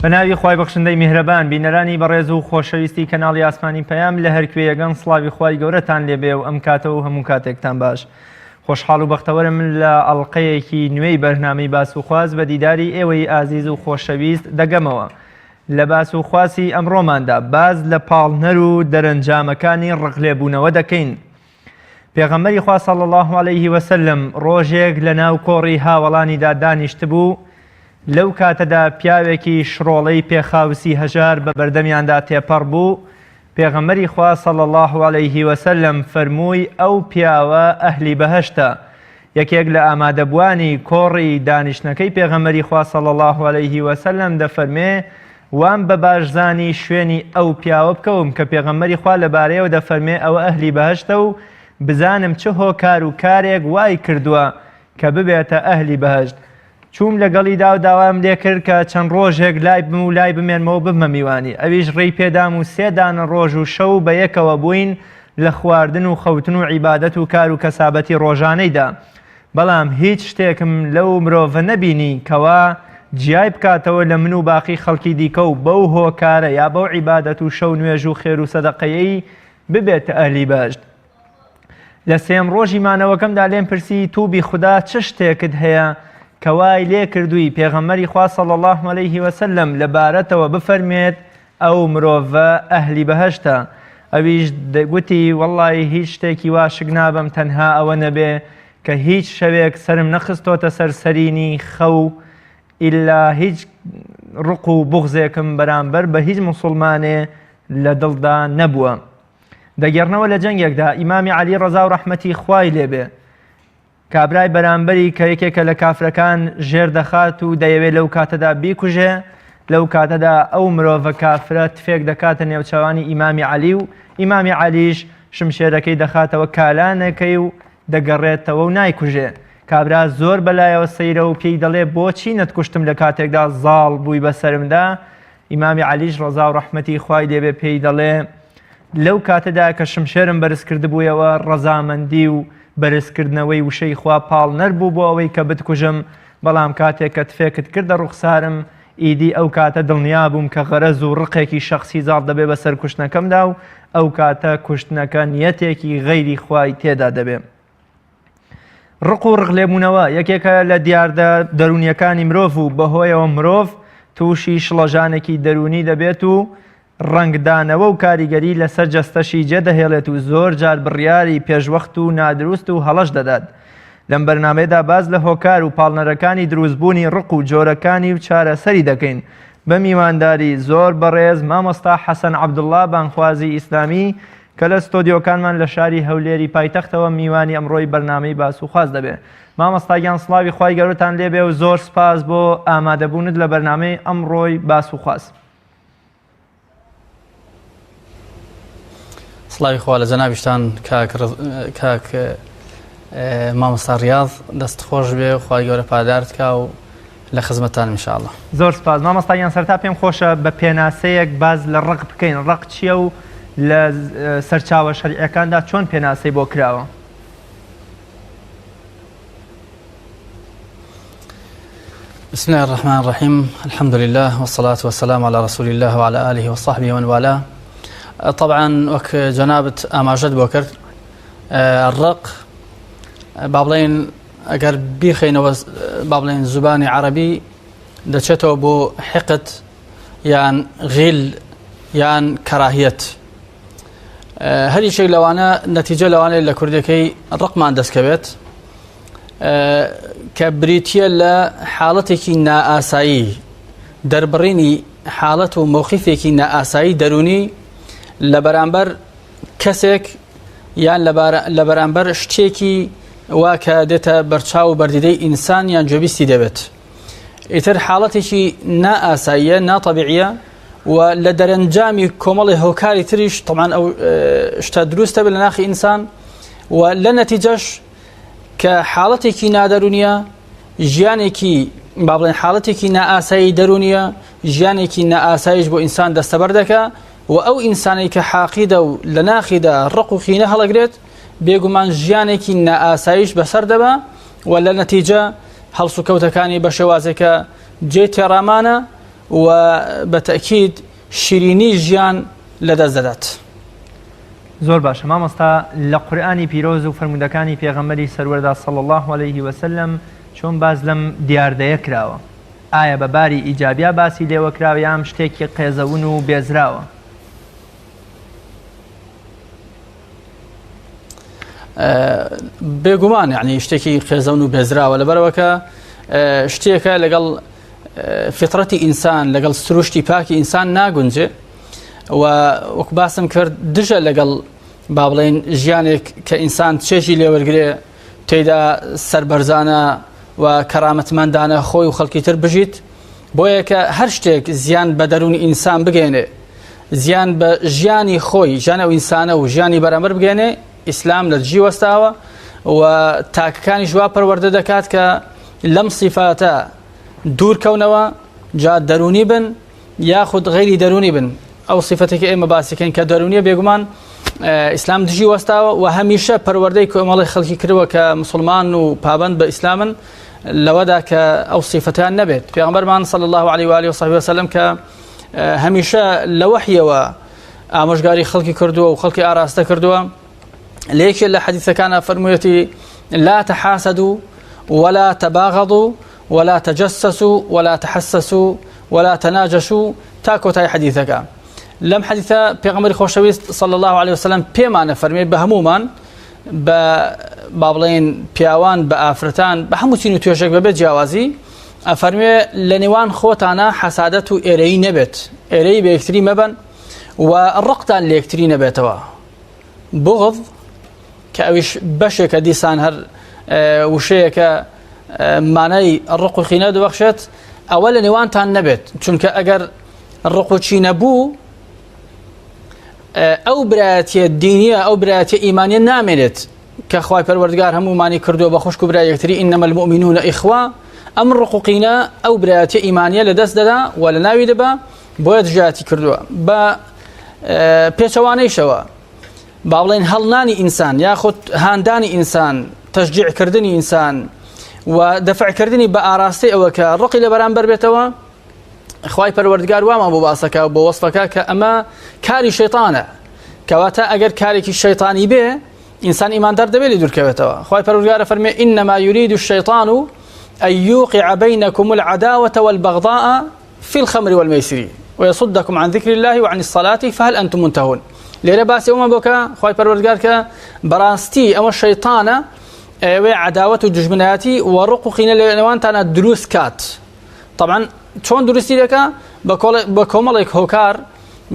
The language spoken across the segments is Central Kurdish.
بە ناوی خوای بەخشندەی میهرەبان بینەرانی بەڕێز و خۆشەویستی کەناڵی ئاسمانی پەیام لە هەرکوێیەگەن سڵاوی خوای گەورەتان لێبێ و ئەم کاتە و هەموو کاتێکتان باش خۆشحاڵ و بەختەوەرم لە ئەڵلقەیەکی نوێی بەرنامەی باس و خواز بە دیداری ئێوەی ئازیز و خۆشەویست دەگەمەوە لە باس و خواسی ئەمڕۆماندا باس لە پاڵنەر و دەرەنجامەکانی ڕقلێبوونەوە دەکەین. پێغەمبەری خوا صلی اللە علیه وسلم ڕۆژێک لە ناو کۆڕی هاوەڵانیدا دانیشتبوو، لەو کاتەدا پیاوێکی شڕۆڵەی پێخاوسی هەژار بە بەردەمیاندا تێپەڕ بوو، پێغەمبەری خوا صلی اللە علیه وسلم فەرمووی ئەو پیاوە ئەهلی بەهەشتە، یەکێک لە ئامادەبووانی کۆڕی دانیشتنەکەی پێغەمبەری خوا صلی اللە علیه وسلم دەفەرمێ وام بە باش زانی شوێنی ئەو پیاوە بکەوم کە پێغەمبەری خوا لەبارەیەوە دەفەرمێ ئەوە ئەهلی بەهەشتە و بزانم چ هۆکار و کارێک وای کردووە کە ببێتە ئەهلی بەهەشت. چووم لەگەڵیدا و داوام لێکرد کە چەند ڕۆژێک لای بم و لای بمێنمەوە ببمە میوانی. ئەویش ڕێی پێدام و سێ دانە ڕۆژ و شەو بە یەکەوە بووین لە خواردن و خەوتن و عیبادەت و کار و کەسابەتی ڕۆژانەیدا. بەڵام هیچ شتێکم لەو مرۆڤە نەبینی کەوا جیای بکاتەوە لە من و باقی خەڵکی دیکە و بەو هۆکارە یا بەو عیبادەت و شەو نوێژ و خێر و سەدەقەیەی ببێتە ئەهلی بەهەشت. لە سێیەم ڕۆژی مانەوەکەمدا لێم پرسی توبی خودا چ شتێکت هەیە کە وای لێ کردووی پێغەمبەری خوا صلی الله علیه وسلم لە بارەتەوە بفەرمێت ئەو مرۆڤە ئەهلی بەهەشتە؟ ئەویش گوتی وەڵڵاهی هیچ شتێکی وا شک نابەم تەنها ئەوە نەبێ کە هیچ شەوێک سەرم نەخستۆتە سەر سەرینی خەو ئیلا هیچ ڕق و بوغزێکم بەرامبەر بە هیچ موسڵمانێ لە دڵدا نەبووە. دەگێڕنەوە لە جەنگێکدا ئیمامی عەلی ڕەزا و ڕەحمەتی خوای لێبێ کابرای بەرامبەری کە یەکێکە لە کافرەکان ژێر دەخات و دەیەوێت لەو کاتەدا بیکوژێ، لەو کاتەدا ئەو مرۆڤە کافرە تفێک دەکاتە نێوچاوانی ئیمامی عەلی و ئیمامی عەلیش شمشێرەکەی دەخاتەوە کالانەکەی و دەگەڕێتەوە و نایکوژێ. کابرا زۆر بەلایەوە سەیرە و پێی دەڵێ بۆچی نەتکوشتم لە کاتێکدا زاڵ بووی بەسەرمدا؟ ئیمامی عەلیش ڕەزا و ڕەحمەتی خوای لێبێ پێی دەڵێ لەو کاتەدا کە شمشێرم بەرز کردبوویەوە ڕەزامەندی و بەرزکردنەوەی وشەی خوا پاڵنەر بوو بۆ ئەوەی کە بتکوژم، بەڵام کاتێک کە تفێکت کردە ڕوخسارم ئیدی ئەو کاتە دڵنیا بووم کە غەرەز و ڕقێکی شەخسی زاڵ دەبێ بەسەر کوشتنەکەمدا و ئەو کاتە کوشتنەکە نیەتێکی غەیری خوای تێدا دەبێ. ڕق و ڕقلێبوونەوە یەکێکە لە دیاردە دەروونیەکانی مرۆڤ و بەهۆیەوە مرۆڤ تووشی شڵەژانێکی دەروونی دەبێت و ڕەنگدانەوە و کاریگەری لەسەر جەستەشی جێدەهێڵێت و زۆر جار بڕیاری پێشوەخت و نادروست و هەڵەش دەدات. لەم بەرنامەیەدا باس لە هۆکار و پاڵنەرەکانی دروستبوونی ڕق و جۆرەکانی و چارەسەری دەکەین بە میوانداری زۆر بەڕێز مامۆستا حەسەن عەبدوڵڵا بانگخوازی ئیسلامی کە لە ستۆدیۆکانمان لە شاری هەولێری پایتەختەوە میوانی ئەمڕۆی بەرنامەی باس و خواست دەبێ. مامۆستا گیان سڵاوی خوای گەورەتان لێبێ و زۆر سپاس بۆ ئامادەبوونت لە بەرنامەی ئەمڕۆی باس و خواست. سڵاوی خوا لە جەنابیشتان کاک کاک مامۆستا ڕیاض دەست خۆش بێ و خوای گەورە پادارت کا و لە خزمەتتانم ان شاء اللە. زۆر سپاس مامۆستا گیان سەرەتا پێم خۆشە بە پێناسەیەک باس لە ڕق بکەین ڕق چییە و لە سەرچاوە شەرعیەکاندا چۆن پێناسەی بۆ کراوە؟ بسم الله الرحمن الرحيم الحمد لله والصلاة والسلام على رسول الله وعلى آله وصحبه ومن والاه طبعا وەک جەنابت ئاماژەت بۆ کرد ڕق با بڵێن ئەگەر بیخەینەوە با بڵێن زبانی عەربی دەچێتەوە بۆ حقت یان غیل یان کەراهیەت هەر یەکێک لەوانە نەتیجە لەوانەیە لە کوردەکەی ڕقمان دەستکەوێت کە بریتە لە حاڵەتێکی نائاسایی دەربڕینی حاڵەت و مۆقیفێکی نائاسایی دەرونی لە بەرامبەر کەسێک یان لە بەرامبەر شتێکی وا کە دێتە بەرچاو و بەردیدەی ئینسان یان گوێبیستی دەبێت ئیتر حاڵەتێکی نائاساییە ناتەبیعیە و لە دەرەنجامی کۆمەڵی هۆکاری تریش تەمان ئەو شتە دروستە بێت لە ناخی ئینسان و لە نەتیجەش کە حاڵەتێکی نادەرونیە ژیانێکی با بڵێن حاڵەتێکی نائاسایی دەرونیە ژیانێکی نائاسایش بۆ ئینسان دەستەبەر دەکا و ئەو ئینسانەی کە حاقیدە و لە ناخیدا ڕق و قینە هەڵەگرێت بێگومان ژیانێکی نائاسایش بەسەر دەبا و لە نەتیجە هەڵسوکەوتەکانی بە شێوازێکە جێ تێڕامانە. و بە تەئکید شیرینی ژیان لەدەست دەدات. زۆر باشە مامۆستا لە قورئانی پیرۆز و فەرموودەکانی پێغەمبەری سەروەردا صلی اللە علیه وسلم چۆن باس لەم دیاردەیە کراوە؟ ئایا بە باری ئیجابیا باسی لێوە کراوە یان شتێکی قێزەون و بێزراوە؟ بێگومان یعنی شتێکی قێزەون و بێزراوە لەبەرەوە کە شتێکە لەگەڵ فطرەتی ئینسان لەگەڵ سروشتی پاکی ئینسان ناگونجێ و وەک باسم کرد دژە لەگەڵ با بڵێن ژیانێک کە ئینسان چێژی لێوەرگێ تێدا سربەرزانە و کەرامەتمەندانە خۆی و خەڵکی تر بژیت بۆیە کە هەر شتێک زیان بە دەروونی ئینسان بگەێنێ زیان بە ژیانی خۆی ژیان ئەو ئینسانە و ژیانی بەرامبەر بگەێنێ ئیسلام لە دژی وەستاوە و تاکەکانی ژوا پەروەردە دەکات کە لەم سیفاتە دوور کەونەوە جا دەرونی بن یاخود غەیری دەرونی بن ئەو سیفەتێکی ئێمە باسیکەین کە دەرونیە بێگومان ئیسلام دژی وەستاوە و هەمیشە پەروەردەی کۆمەڵی خەڵکی کردووە کە مسلمان و پابند بە ئیسلامن لەوەدا کە ئەو سیفەتیان نەبێت پێغەمبەرمان صلی الله علیه و آله و صحبه وسلم کە هەمیشە لە وەحیەوە ئامۆژگاری خەڵکی کردووە و خەڵکی ئاراستە کردووە لە یەکێ لە حەدیثەکانە فەرموویەتی لا تحاسدوا ولا تباغضوا ولا تجسسوا ولا تحسسوا ولا تناجشوا تا کۆتای حەدیثەکە لەم حەدیثە پێغەمبەری خۆشەویست صلی الله عليه وسلم پێمانە فەرمێ بە هەمومان بە با بڵێن پیاوان بە ئافرەتان بە هەموو چین و توێژێک بەبێت جیاوازی ئەفەرموێ لە نێوان خۆتانە حەسادەت و ئێرەیی نەبێت ئێرەی بە یەکتری مەبەن و ڕقتان لە یەکتری نەبێتەوە بغض کە ئەویش بەشێکە دیسان هەر وشەیەکە مانای ڕق و خینە دەبەخشێت ئەوە لە نێوانتان نەبێت چونکە ئەگەر ڕق و چی نەبوو ئەو برایەتیە دینیە ئەو برایەتیە ئیمانیە نامێنێت کە خوای پەروەردگار هەموومانی کردووە بە خوشک و برای یەکتری انما المؤمنون اخوه ئەم ڕق و قینە ئەو برایەتیە ئیمانیە لە دەست دەدا و لە ناوی دەبا بۆیە دژایەتی کردووە بە پێچەوانەیشەوە با بڵێن هەڵنانی ئینسان یاخود هاندانی ئینسان تەشجیعکردنی ئینسان و دەفعکردنی بە ئاراستەی ئەوە کە ڕقی لە بەرامبەر بێتەوە خوای پەروەردگار وامان بۆ باسەکە و بۆ وەسفەکە کە ئەمە کاری شەیطانە کەواتە ئەگەر کارێکی شەیطانی بێ ئینسان ئیماندار دەبێت لێ دوورکەوێتەوە خوای پەروەردگار فەرمێ إنما يريد الشيطان أن يوقع بينكم العداوة والبغضاء في الخمر والميسر ويصدكم عن ذكر الله وعن الصلاة فهل أنتم منتهون لێرە باسی ئەومان بۆ کە خوای پەروەردگار کە بەڕاستی ئەوە شەیطانە ئەوێ عداوەت و دژمنایەتی و ڕق و قینە لە نێوانتانە دروست کات طبعا چۆن دروستی دەکا بە کۆمەڵێک هۆکار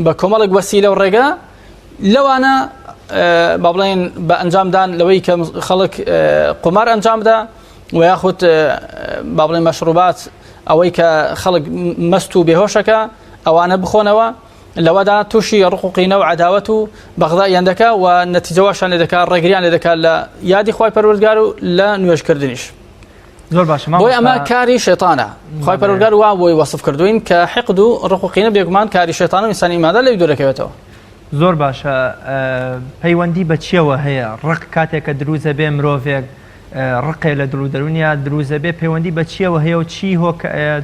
بە کۆمەڵێک وەسیلە و ڕێگە لەوانە با بڵێن بە ئەنجامدان لەوەی کە خەڵک قمار ئەنجامدا و یاخود با بڵێن مەشروبات ئەوەی کە خەڵک مەست و بێهۆشەکە ئەوانە بخۆنەوە لەوەدا تووشی ڕق و قینە و عداوەت و بەغدایان دەکا و نەتیجەواشان لێ دەکا ڕێگریان لێ دەکات لە یادی خوای پەروەردگار و لە نوێژکردنیش. زۆر باشە بۆیە ئەمە کاری شەیتانە خوای پەروەردگار وا بۆی وەسف کردوین کە حقد و ڕق و قینە بێگومان کاری شەیتانە و ئینسانی ئیماندار لەوی دوورەکەوێتەوە. زۆر باشە پەیوەندی بە چیەوە هەیە ڕق کاتێک کە دروزە بێ مرۆڤێک ڕقێ لە دڵ و دەرونیا دروزە بێ پەیوەندی بە چیەوە هەیە و چی هۆک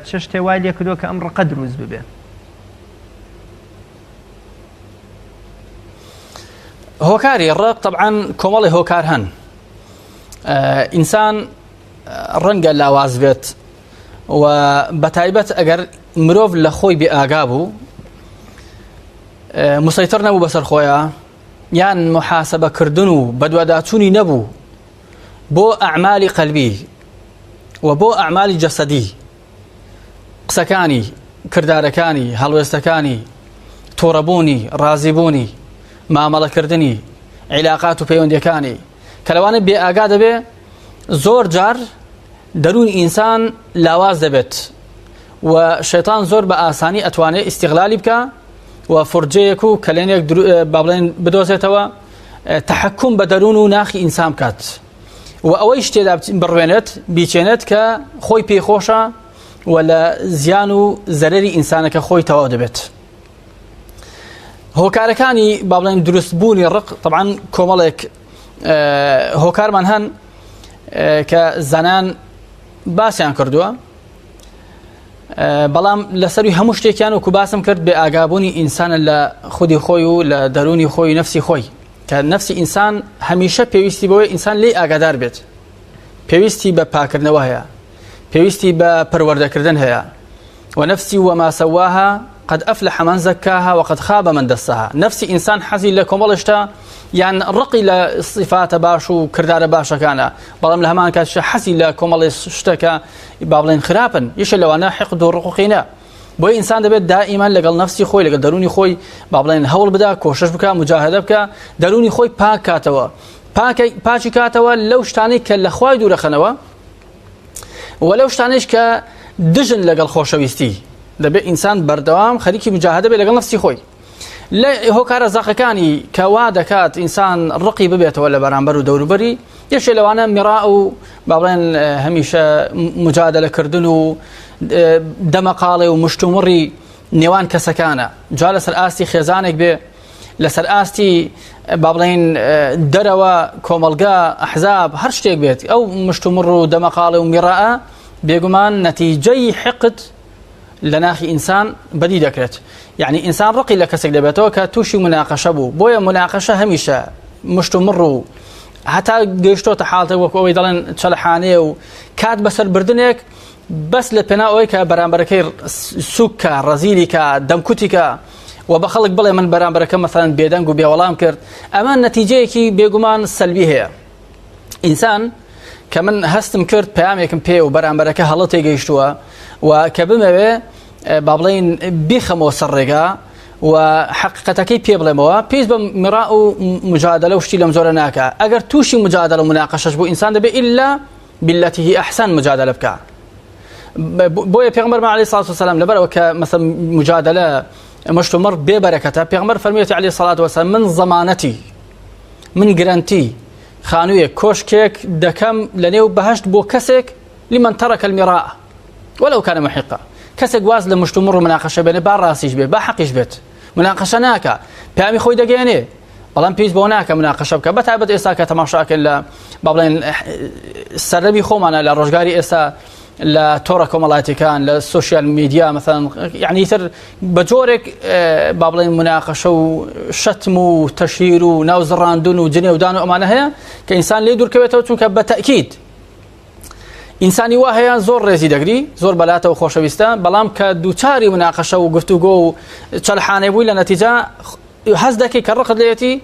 چ شتێ وای لێ کردووە کە ئەم ڕقە دروست ببێ؟ هۆکاری ڕق طبعا کۆمەڵی هۆکار هەن ئینسان ڕەنگە لاواز بێت و بەتایبەت ئەگەر مرۆڤ لە خۆی بێ ئاگا بوو مسەیتر نەبوو بەسەر خۆیان یان محاسبەکردن و بەدواداچوونی نەبوو بۆ ئەعمالی قەلبی و بۆ ئەعمالی جەسەدی قسەکانی کردارەکانی هەڵوێستەکانی توڕەبوونی ڕازیبوونی مامەڵەکردنی عیلاقات و پەیوەندیەکانی کە لەوانە بێ ئاگا دەبێ زۆر جار دەروون ئینسان لاواز دەبێت و شەیتان زۆر بە ئاسانی ئەتوانێت ئیسیغلالی بکە و فرجەیەک و کەلێنێک با بڵێن بدۆزێتەوە تحکم بە دەروون و ناخی ئینسان بکات و ئەوەی شتێدا بڕوێنێت بیچێنێت کە خۆی پێی خۆشە و لە زیان و زەرری ئینسانەکە خۆی تەواو دەبێت. هۆکارەکانی با بڵێن دروستبوونی ڕق طبعا کۆمەڵێک هۆکارمان هەن کە زانان باسیان کردووە. بەڵام لەسەروی هەموو شتێکیان وەکو باسم کرد بێ ئاگابوونی ئینسانە لە خودی خۆی و لە دەروونی خۆی نفسی خۆی کە نفسی ئینسان هەمیشە پێویستی بەوەی ئینسان لێی ئاگادار بێت پێویستی بە پاکردنەوە هەیە پێویستی بە پەروەردەکردن هەیە ونفسی وما سواها قد أفلح من زكاها وقد خاب من دساها نفسی ئینسان حەزی لە کۆمەڵ شتە یان ڕقی لە صفاتە باش و کردارە باشەکانە بەڵام لە هەمان کاتیشە حەزی لە کۆمەڵی شتەکە با بڵێن خراپن یشە لەوانە حقد و ڕق و قینە بۆیە ئینسان دەبێت دائیما لەگەڵ نفسی خۆی لەگەڵ دەرونی خۆی با بڵێن هەوڵ بدا کۆشش بکە مجاهدە بکە دەرونی خۆی پاک کاتەوە پاکی کاتەوە لەو شتانەی کە لە خوای دوورەخەنەوە و لەو شتانەیش کە دژن لەگەڵ خۆشەویستی دەبێت ئینسان بەردەوام خەریکی مجاهدە بێت لەگەڵ نفسی خۆی لە هۆکارە زەقەکانی کە وا دەکات ئینسان ڕقی ببێتەوە لە بەرامبەر و دەوروبەری یەکێ لەوانە میڕا و با بڵێن هەمیشە مجادلەکردن و دەمەقاڵێ و مشتومڕی نێوان کەسەکانە جا لەسەر ئاستی خێزانێک بێ لەسەر ئاستی با بڵێن دەرەوە کۆمەڵگا ئەحزاب هەر شتێک بێت ئەو مشتومڕ و دەمەقاڵێ و میڕائە بێگومان نەتیجەی حقد لە ناخی ئینسان بەدی دەکرێت یعنی ئینسان ڕقی لە کەسێک دەبێتەوە کە تووشی مناقەشە بوو بۆیە مناقەشە هەمیشە مشتومڕ و هەتا گەیشتۆتە حاڵتە وەکو ئەوەی دەڵێن چەلحانەیە و کات بەسەر بردنێک بەس لە پێنا ئەوەی کە بەرامبەرەکەی سوکە ڕەزیلی کە دەمکوتی کە و بە خەڵک بڵێ من بەرامبەرەکە مەسەن بێدەنگ و بێوەڵام کرد ئەمە نەتیجەیەکی بێگومان سەلبی هەیە ئینسان کە من هەستم کرد پەیامێکم پێ و بەرامبەرەکە هەڵە تێگەیشتووە و کە بمەوێ با بڵین بیخەمەوە سەر ڕێگا و حقیقەتەکەی پێ بڵێمەوە پێویست بە مراء و مجادلە و شتی لەم جۆرە ناکە ئەگەر تووشی مجادلە و مناقەشەش بوو ئینسان دەبێ ئللا بالتي هي أحسن مجادلە بکە بۆیە پێغمبەرمان علیه الصلاة والسلام لەبەرەوە کە مەسەن مجادلە مشتومڕ بێ بەرەکەتە پێغمبەر فەرموویەتی علیه الصلاة والسلام من ضمانەتی من گرەنتی خانوویەک کۆشکێک دەکەم لە نێو بەهشت بۆ کەسێک لمن ترك المراء ولو كان محقا کەسێک واز لە مشتومڕ و مناقەشە بێنێ با ڕاستیش بێ با حەقیش بێت مناقەشە ناکە پامی خۆی دەگەێنێ بەڵام پێویست بەوە ناکە مناقەشە بکە بە تایبەت ئێستا کە تەماشاکەن لە با بڵێن سەردەمی خۆمانە لە ڕۆژگاری ئێستا لە تۆڕە کۆمەڵاتیەکان لە سوسیال میدیا مەسەن یعنی تر بە جۆرێک با بڵێن مناقەشە و شەتم و تەشهیر و ناو زڕاندن و جنێودان و ئەمانە هەیە کە ئینسان لێ دوورکەوێتەوە چونکە بە تەکید ئینسانی وا هەیە زۆر ڕێزی دەگری زۆر بەلاتەوە خۆشەویستە بەڵام کە دووچاری مناقەشە و گفتوگۆ و چەلحانێ بووی لە نەتیجە هەست دەکەی کە ڕقت لێتی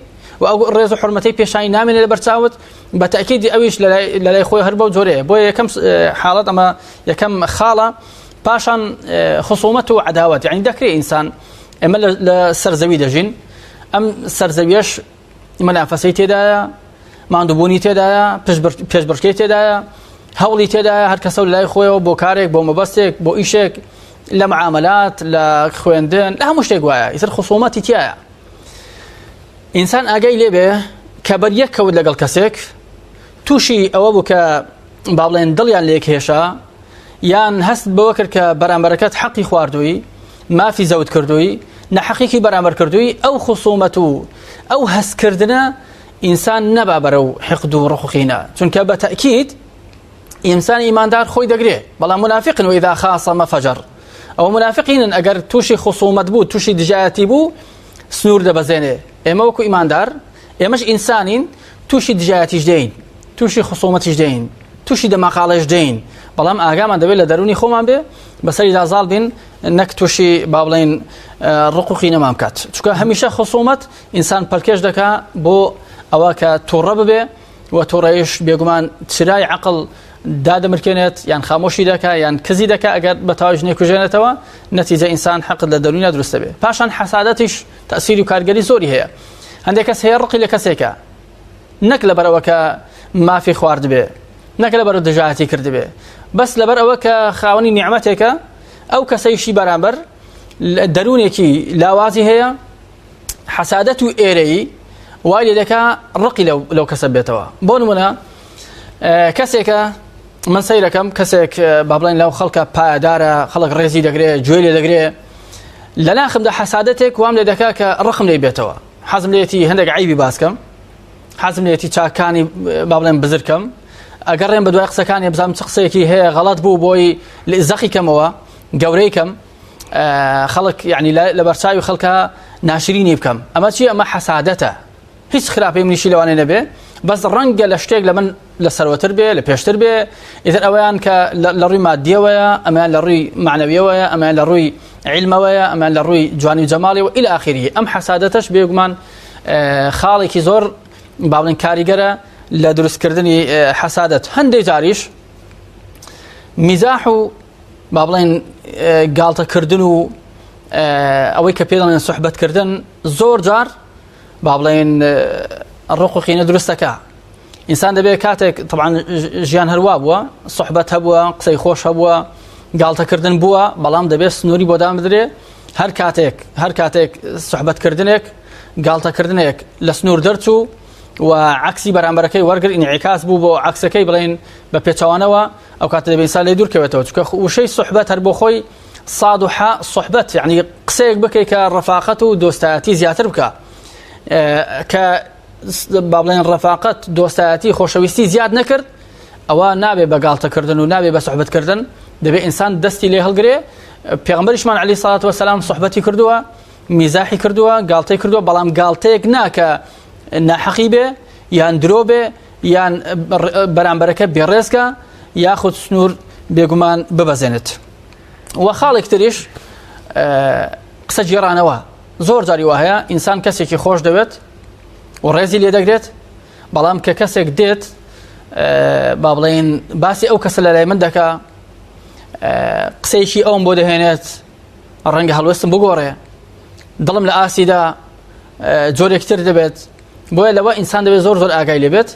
و ئەو ڕێز و حرمەتەی پێشانی نامێنێ لە بەرچاوت بە تەکیدی ئەویش لە لای خۆی هەر بەو جۆرەیە بۆیە یەکەم حاڵەت ئەمە یەکەم خاڵە پاشان خصومەت و عداوەت یعنی دەکرێت ئینسان ئێمە لە سەرزەوی دەژین ئەم سەرزەویەش منافەسەی تێدایە ماندووبوونی تێدایە پێشبڕکێی تێدایە هەوڵی تێدایە هەر کەسە لای خۆیەوە بۆ کارێک بۆ مەبەستێک بۆ ئیشێک لە معاملات لە خوێندن لە هەموو شتێک وایە ئیتر خصومەتی تایە ئینسان ئاگای لێبێ کە بەر یەک کەوت لەگەڵ کەسێک تووشی ئەوە بوو کە با بڵێن دڵیان لێک هێشا یان هەست بەوە کرد کە بەرامبەرەکەت حەقی خواردووی مافی زەوت کردووی نەحەقێکی بەرامبەر کردووی ئەو خصومەت و ئەو هەستکردنە ئینسان نەبا بەرەو حقد و ڕقوقینە چونکە بە تەکید ئینسان ئیماندار خۆی دەگرێ بەڵام منافقن و ئیذا خاصم فجر ئەو منافقینن ئەگەر تووشی خصومەت بوو تووشی دژایەتی بوو سنوور دەبەزێنێ ئێمە وەکو ئیماندار ئێمەش ئینسانین تووشی دژایەتیش دێین تووشی خصومەتیش دێین تووشی دەماقاڵێش دێین بەڵام ئاگامان دەبێت لە دەرونی خۆمان بێ بەسەریدا زاڵ بین نەک تووشی با بڵێن ڕقوقی نەمان بکات چونکە هەمیشە خصومەت ئینسان پەلکێش دەکا بۆ ئەوە کە تووڕە ببێ و تووڕەیش بێگومان چرای عقل دادەمرکێنێت یان خامۆشی دەکا یان کزی دەکا ئەگەر بە تەواویش نەیکوژێنێتەوە نەتیجە ئینسان حەقت لە دەروونیا دروست دەبێت پاشان حەسادەتیش تەسیری و کارگەری زۆری هەیە هەندێک کەس هەیە ڕقی لە کەسێکە نەک لەبەرەوە کە مافی خواردبێ نەک لەبەر دژایەتی کردبێ بەس لەبەر ئەوە کە خاوەنی نیعمەتێکە ئەو کەسەیشی بەرامبەر دەروونێکی لاوازی هەیە حەسادەت و ئێرەیی وای لێ دەکا ڕقی لەو کەسە بێتەوە بۆ نمونە کەسێکە من سەیرەکەم کەسێک با بڵێن لەو خەڵکە پایەدارە خەڵک ڕێزی دەگرێ گوێ لێ دەگرێ لە ناخمدا حەسادەتێک وام لێ دەکا کە ڕقم لێ بێتەوە حەزم لێتی هەندێک عیبی باسکەم حەزم لێتی چاکانی با بڵێن بزرکەم ئەگەڕێن بە دوای قسەکانی بزانم چ قسەیەکی هەیە غەڵەت بوو بۆی زەقی کەمەوە. گەورەی کەم خەڵک یعنی لە بەرچاوی خەڵکە ناشرینی بکەم ئەمە چی ئەمە حەسادەتە هیچ خراپەی منیشی لەوانەیە نەبێ بەس ڕەنگە لە شتێک لە من لە سەروەتر بێ لە پێشتر بێ ئیتر ئەوەیان کە لە ڕووی مادیەوەیە ئەمەیان لە ڕووی معنەویەوەیە ئەمەیان لە ڕووی علمەوەیە ئەمەیان لە ڕووی جوانی و جەماڵیەوە ئیلی ئاخری ئەم حەسادەتەش بێگومان خاڵێکی زۆر با بڵێن کاریگەرە لە دروستکردنی حەسادەت هەندێک جاریش میزاح و با بڵێن گاڵتەکردن و ئەوەی کە پێ دەڵێن سوحبەتکردن زۆر جار با بڵێن ڕق و قینە دروستەکە ئینسان دەبێت کاتێک طبعا ژیان هەروا بووە سوحبەت هەبووە قسەی خۆش هەبووە گاڵتەکردن بووە بەڵام دەبێت سنووری بۆ دامدرێ هەر کاتێک هەر کاتێک سوحبەتکردنێک گاڵتەکردنێک لە سنوور دەرچوو و عکسی بەرامبەرەکەی وەرگر ئینعکاس بوو بۆ عکسەکەی بڵێن بە پێچەوانەوە ئەو کاتە دەبێت ئینسان لێ دوورکەوێتەوە چونکە وشەی سوحبەت هەر بۆ خۆی صاد و حا صحبەت یعنی قسەیەک بکەیت کە ڕەفاقەت و دۆستایەتی زیاتر بکە کە با بڵێن ڕەفاقەت دۆستایەتی خۆشەویستی زیاد نەکرد ئەوە نابێ بە گاڵتەکردن و نابێ بە سوحبەتکردن دەبێ ئینسان دەستی لێ هەڵگرێ پێغمبەریشمان علی سڵات وسلام سوحبەتی کردووە میزاحی کردووە گاڵتەی کردووە بەڵام گاڵتەیەک ناکە ناحەقی بێ یان درۆ بێ یان بەرامبەرەکە بێڕێزکە یاخود سنوور بێگومان ببەزێنێت. و خاڵێک تریش قسە گێڕانەوە زۆر جاری وا هەیە ئینسان کەسێکی خۆش دەوێت و ڕێزی لێ دەگرێت بەڵام کە کەسێک دێت با بڵێن باسی ئەو کەسە لە لای من دەکا قسەیەکی ئەوم بۆ دەهێنێت ڕەنگە هەڵوێستم بگۆڕێ دڵم لە ئاسیدا جۆرێکتر دەبێت بۆیە لەوە ئینسان دەبێت زۆر زۆر ئاگای لێبێت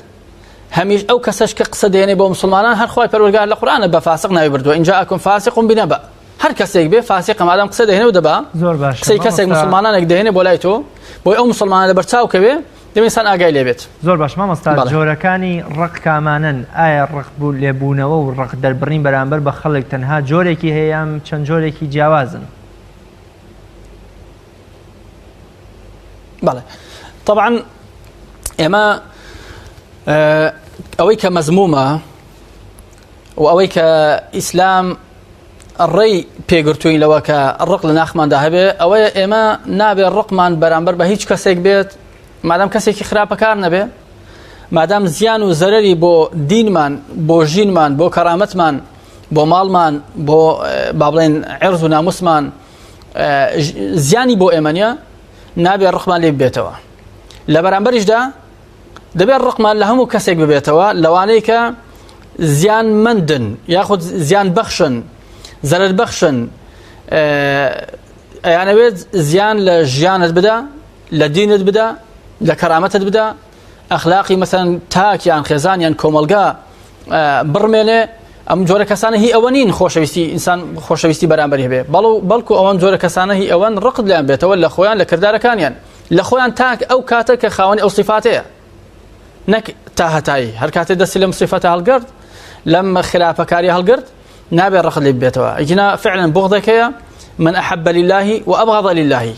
هەمیش ئەو کەسەش کە قسە دێنێ بۆ مسلمانان هەر خوای پەروەردگار لە قورئانە بە فاسق ناوی بردووە إن جاءكم فاسق بنبأ هەر کەسێک بێ فاسقە مادام قسە دەهێنێ و دەبا زۆر باشە قسەی کەسێک مامۆستا. مسلمانانێک دەهێنێ بۆ لای تۆ بۆی ئەو مسلمانە لەبەر چاو کەوێ دەبێ ئینسان ئاگای لێ بێت. زۆر باش مامۆستا بەڵێ. جۆرەکانی ڕق کامانەن ئایا ڕق بوو لێبوونەوە و ڕق دەربڕین بەرامبەر بە خەڵک تەنها جۆرێکی هەیە یان چەند جۆرێکی جیاوازن؟ بەڵێ طبعا ئێمە ئەوەی کە مەزمومە و ئەوەی کە ئیسلام ڕێی پێگرتوین لەوە کە ڕق لە ناخماندا هەبێ ئەوەیە ئێمە نابێ ڕقمان بەرامبەر بە هیچ کەسێک بێت مادام کەسێکی خراپەکار نەبێ مادام زیان و زەرری بۆ دینمان بۆ ژینمان بۆ کەرامەتمان بۆ ماڵمان بۆ با بڵێن عرز و ناموسمان زیانی بۆ ئێمە نیە نابێ ڕقمان لێ ببێتەوە لە بەرامبەریشدا دەبێت ڕقمان لە هەموو کەسێک ببێتەوە لەوانەیە کە زیان مندن یاخود زیان بەخشن زەرەر بەخشن ئەیانەوێت زیان لە ژیانت بدا لە دینت بدا لە کەرامەتت بدا ئەخلاقی مەسەن تاک یان خێزان یان کۆمەلگا بڕمێنێ ئەم جۆرە کەسانە هی ئەوە نین خۆشەویستی ئینسان خۆشەویستی بەرامبەری هەبێ بەڵو بەڵکو ئەوان جۆرە کەسانە هی ئەوەن ڕقت لێیان بێتەوە لە خۆیان لە کردارەکانیان لە خۆیان تاک ئەو کاتە کە خاوەنی ئەو سیفاتەیە نەک تا هەتایی هەر کاتێ دەستی لەم سیفەتە هەڵگرت لەم خراپەکاری هەڵگرت نابێ ڕقت لێ بێتەوە ئەگینا فعلا بغضێک هەیە من أحب لله وأبغض لله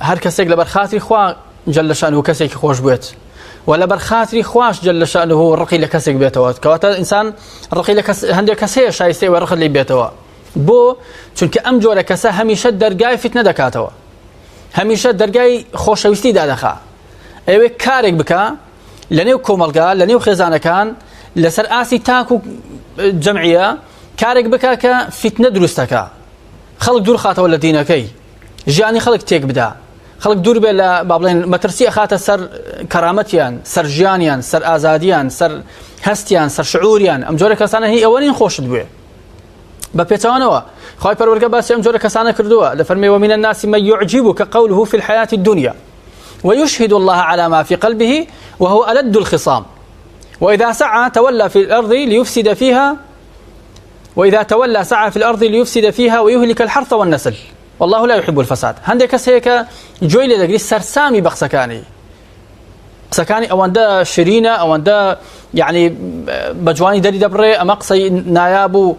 هەر کەسێک لەبەر خاتری خوا جل شانه کەسێکی خۆش بێت و لەبەر خاتری خواش جل شانه ڕقی لە کەسێک بێتەوە کەواتە ئینسان ڕقی لە کەس هەندێک کەس هەیە شایستەی وە ڕقت لێ بێتەوە بۆ چونکە ئەم جۆرە کەسە هەمیشە دەرگای فتنە دەکاتەوە هەمیشە دەرگای خۆشەویستی دادەخا ئەوێ کارێک بکە لە نێو کۆمەلگا لە نێو خێزانەکان لەسەر ئاستی تاک و جەمعیە کارێک بکە کە فیتنە دروستەکە خەڵک دوور خاتەوە لە دینەکەی ژیانی خەڵک تێک بدا خەڵک دوور بێ لە با بڵێن مەترسی ئەخاتە سەر کەرامەتیان سەر ژیانیان سەر ئازادیان سەر هەستیان سەر شعوریان ئەم جۆرە کەسانە هی ئەوە نین خۆشت بوێ بە پێچەوانەوە خوای پەروەردگار باسی ئەم جۆرە کەسانە کردووە دەفەرمێ ومن الناس من يعجبك قوله في الحياة الدنيا ويشهد الله على ما في قلبه وهو ألد الخصام وإذا سعى تولى في الأرض ليفسد فيها وإذا تولى سعى في الأرض ليفسد فيها ويهلك الحرث والنسل والله لا يحب الفساد هەندێک کەس هەیە کە گوێی لێ دەگری سەرسامی بە قسەکانی قسەکانی ئەوەندە شرینە ئەوەندە یعنی بە جوانی دەری دەبڕێ ئەمە قسەی نایاب و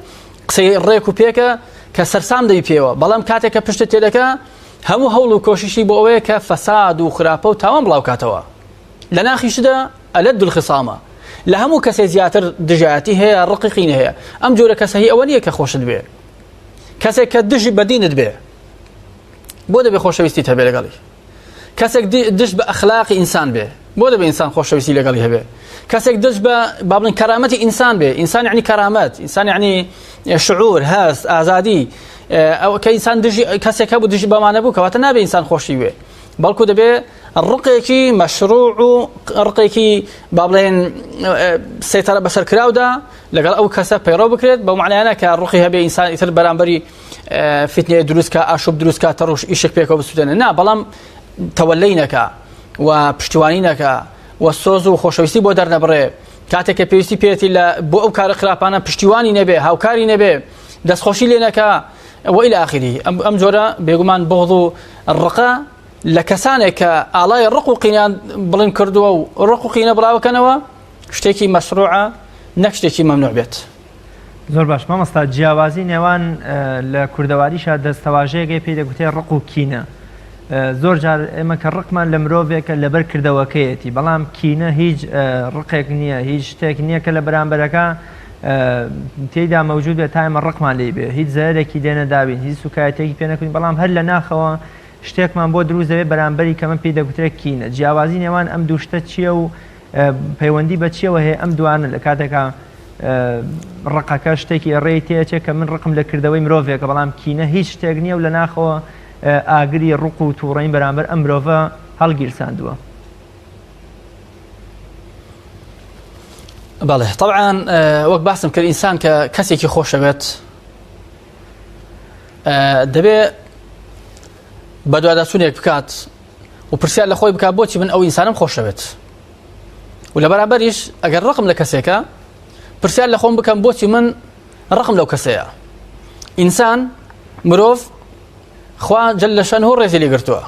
قسەی ڕێک و پێکە کە سەرسام دەبی پێوە بەڵام کاتێک کە پشتت تێدەکە هەموو هەوڵ و کۆششی بۆ ئەوەیە کە فەساد و خراپە و تاوان بڵاوکاتەوە لە ناخیشدا ئەلەد الخصامە. لە هەموو کەسێ زیاتر دژایەتی هەیە ڕقی قینە هەیە ئەم جۆرە کەسە هی ئەوە نییە کە خۆشت بێ کەسێک کە دژی بەدینت بێ بۆ دەبێ خۆشەویستیت هەبێ لەگەڵی کەسێک دژ بە ئەخلاقی ئینسان بێ بۆ دەبێ ئینسان خۆشەویستی لەگەڵی هەبێ کەسێک دژ بە با بڵێن کەرامەتی ئینسان بێ ئینسان یعنی کەرامەت ئینسان یعنی شعور هەست ئازادی ئەو کە ئینسان دژی کەسێک هەبوو دژی بەمانە بوو کەواتە نابێ ئینسان خۆشی بێ بەڵکو دەبێ ڕقێکی مەشروع و ڕقێکی با بڵێن سەیتەرە بەسەرکراودا لەگەڵ ئەو کەسە پەیڕەو بکرێت بەو معنایانە کە ڕقی هەبێ ئینسان ئیتر بەرامبەری فتنەیە دروست کا ئاشوب دروست کا تەڕوش ئیشک پێکەوە بسوتێنە نا بەڵام تەوەلەی نەکا و پشتیوانی نەکا و سۆز و خۆشەویستی بۆ دەرنەبڕێ کاتێک کە پێویستی پێێتی لە بۆ ئەو کارە خراپانە پشتیوانی نەبێ هاوکاری نەبێ دەستخۆشی لێ نەکا و إلى آخره ئەم جۆرە بێگومان بغض و ڕقە لە کەسانێک کە ئاڵای ڕق و قینیان بڵند کردووە و ڕق و قینە بڵاوکەنەوە شتێکی مەشروعە نەک شتێکی مەمنوع بێت. زۆر باش مامۆستا جیاوازی نێوان لە کوردەواریشا دەستەواژەیەک هەیە پێی دەگوترێ ڕق و کینە زۆر جار ئێمە کە ڕقمان لە مرۆڤێکە لەبەر کردەوەکەیەتی بەڵام کینە هیچ ڕقێک نییە هیچ شتێک نییە کە لە بەرامبەرەکە تێیدا مەوجود بێت تا ئێمە ڕقمان لێی بێ هیچ زەرێکی لێ نەداوین هیچ سوکایەتێکی پێ نەکردین بەڵام هەر لە ناخەوە شتێکمان بۆ دروست دەبێت بەرامبەری کەمە پێی دەگوترێت کینە جیاوازی نێوان ئەم دوو شتە چییە و پەیوەندی بە چیەوە هەیە ئەم دوانە لە کاتێکا ڕقەکە شتێکی ڕێی تێچێ کە من ڕقم لە کردەوەی مرۆڤێکە بەڵام کینە هیچ شتێک نییە و لە ناخەوە ئاگری ڕق و تووڕەین بەرامبەر ئەم مرۆڤە هەڵگیرساندووە. بەڵێ طبعا وەک باسم کرد ئینسان کە کەسێکی خۆشەوێت دەبێ بەدواداچوونێک بکات و پرسیار لە خۆی بکات بۆچی من ئەو ئینسانم خۆشەوێت و لە بەرامبەریش ئەگەر ڕقم لە کەسێکە پرسیار لە خۆم بکەم بۆچی من ڕقم لەو کەسەیە ئینسان مرۆڤ خوا جل لە شەن هۆ ڕێزی لێگرتووە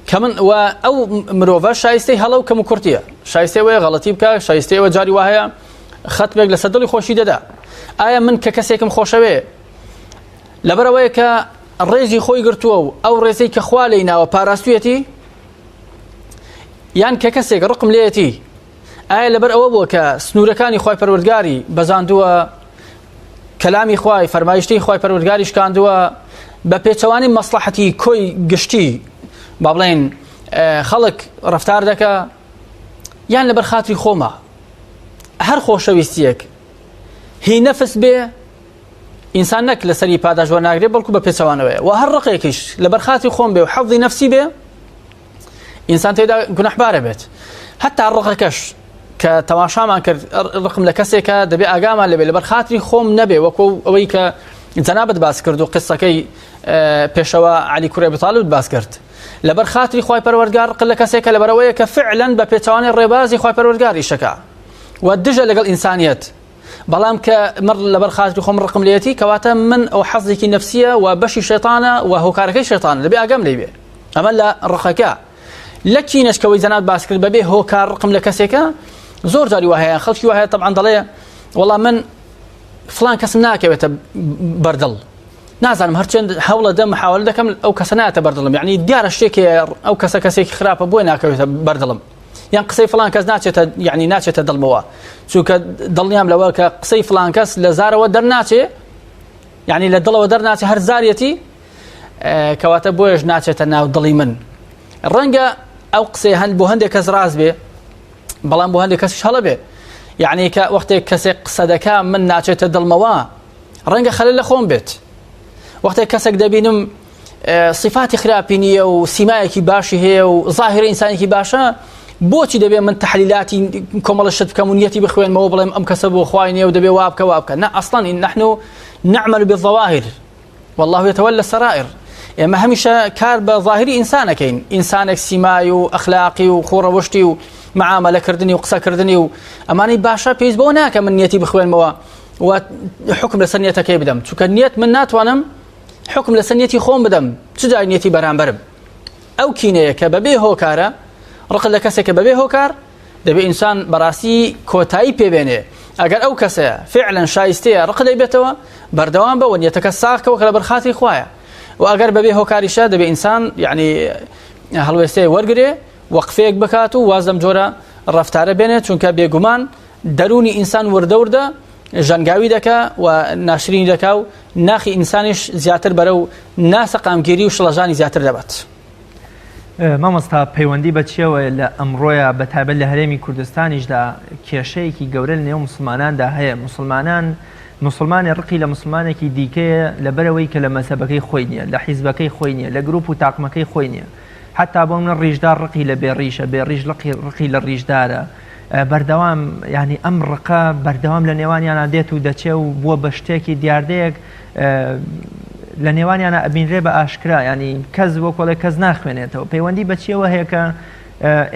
کە من و ئەو مرۆڤە شایستەی هەڵە و کەم و کورتیە شایستەی وەیە غەڵەتی بکە شایستەی ئەوە جاری وایە خەتمێک لەسەر دڵی خۆشی دەدا ئایا من کە کەسێکم خۆشەوێ لەبەرئەوەیە کە ڕێزی خۆی گرتووە و ئەو ڕێزەی کە خوا لێی ناوە پاراستویەتی یان کە کەسێک ڕقم لێیەتی ئایا لەبەر ئەوە بووە کە سنوورەکانی خوای پەروەردگاری بەزاندووە کەلامی خوای فەرمایشتی خوای پەروەردگاری شکاندووە بە پێچەوانی مەسڵەحەتی کۆی گشتی با بڵێن خەڵک ڕفتار دەکا یان لەبەر خاتری خۆمە هەر خۆشەویستیەک هی نەفس بێ ئینسان نەک لەسەری پاداش وەرناگرێ بەڵکو بە پێچەوانەوەیە و هەر ڕقێکیش لەبەر خاتری خۆم بێ و حەزی نەفسی بێ ئینسان تێدا گوناحبارە بێت هەتا ڕقەکەش کە تەماشامان کرد ڕقم لە کەسێکە دەبێ ئاگامان لەبێ لەبەر خاتری خۆم نەبێ وەکو ئەوەی کە جەنابت باس کرد و قسەکەی پێشەوە علی کوڕی ئەبی تالیبت باس کرد لەبەر خاتری خوای پەروەردگار ڕق لە کەسێکە لەبەرەوەیە کە فعلا بە پێچەوانەی ڕێبازی خوای پەروەردگار ئیشەکە و دژە لەگەڵ ئینسانیەت بەڵام کە مڕ لەبەر خاتری خۆم ڕقم لێتی کەواتە من ئەو حەزێکی نەفسیە و بەشی شەیتانە و هۆکارەکەی شەیتانە دەبێ ئاگام لێ بێ ئەمە لە ڕقەکە لە کینەش کەوەی جەناب باس کرد بەبێ هۆکار ڕقم لە کەسێکە زۆر جاری وهەیە خەڵکی وهەیە طبعا دەڵێ وەڵا من فلان کەسم ناکەوێتە بەردڵ نازانم هەرچەند هەوڵە دەم محاولە دەکەم ئەو کەسە ناتە بەردڵم یعنی دیارە شتێکی ئەو کەسە کەسێکی خراپە بۆی ناکەوێتە بەردڵم یان قسەی فڵان کەس ناچێتە یعنی ناچێتە دڵمەوە چونکە دڵنیام لەوە کە قسەی فڵان کەس لە زارەوە دەرناچێ یعنی لە دڵەوە دەرناچێ هەر زاریەتی کەواتە بۆیش ناچێتە ناو دڵی من ڕەنگە ئەو قسەی هەند بۆ هەندێک کەس ڕاست بێ بەڵام بۆ هەندێک کەسیش هەڵە بێ یعنی کە وەختێک کەسێک قسە دەکا من ناچێتە دڵمەوە ڕەنگە خەلە لە خۆم بێت وەختێک کەسێک دەبینم سیفاتی خراپی نییە و سیمایەکی باشی هەیە و ظاهرە ئینسانێکی باشە بۆچی دەبێ من تحلیلاتی کۆمەڵە شت بکەم و نیەتی بخوێنمەوە بڵێم ئەم کەسە بۆ خوای نییە و دەبێ وا بکە وا بکە نا ئەسڵەن نحن نعمل بالظواهر والله يتولى السرائر ئێمە هەمیشە کار بە ظاهری ئینسانەکەین ئینسانێک سیمای و ئەخلاقی و خۆڕەوشتی و معاملەکردنی و قسەکردنی و ئەمانەی باشە پێویست بەوە ناکە من نیەتی بخوێنمەوە و حکم لەسەر نیەتەکەی بدەم چونکە نیەت من ناتوانم حوکم لەسەر نیەتی خۆم بدەم چ جای نیەتی بەرامبەرم ئەو کینەیە کە بەبێ هۆکارە ڕقت لە کەسێکە بەبێ هۆکار دەبێ ئینسان بەڕاستی کۆتایی پێبێنێ ئەگەر ئەو کەسەیە فعلا شایستەیە ڕق لێ بێتەوە بەردەوام بە نیەتەکە ساغکەوە کە لەبەر خاتری خوایە و ئەگەر بەبێ هۆکاریشە دەبێ ئینسان یعنی هەڵوێستەیە وەرگێ وەقفەیەک بکات و واز لەم جۆرە ڕەفتارە بێنێت چونکە بێگومان دەروونی ئینسان وردە وردە ژەنگاوی دەکا و ناشرینی دەکا و ناخی ئینسانیش زیاتر بەرەو ناسەقامگیری و شڵەژانی زیاتر دەبات. مامۆستا پەیوەندی بە چیەوەیە لە ئەمڕۆیا بە تایبەت لە هەرێمی کوردستانیشدا کێشەیەکی گەورە لە نێو موسڵماناندا هەیە موسڵمانان موسڵمانێ ڕقی لە موسڵمانێکی دیکەیە لەبەرئەوەی کە لە مەزهەبەکەی خۆی نییە لە حیزبەکەی خۆی نییە لە گروپ و تاقمەکەی خۆی نییە حەتا بۆ منە ڕیشدار ڕقی لە بێ ڕیشە بێ ڕیش ڕقی ڕقی لە ڕیشدارە بەردەوام یانی ئەم ڕقە بەردەوام لە نێوانیانە دێت و دەچێ و بووە بە شتێکی دیاردەیەک لە نێوانیانە ئەبینرێ بە ئاشکرا ینی کەس وەکۆڵێ کەس ناخوێنێتەوە پەیوەندی بە چیەوە هەیە کە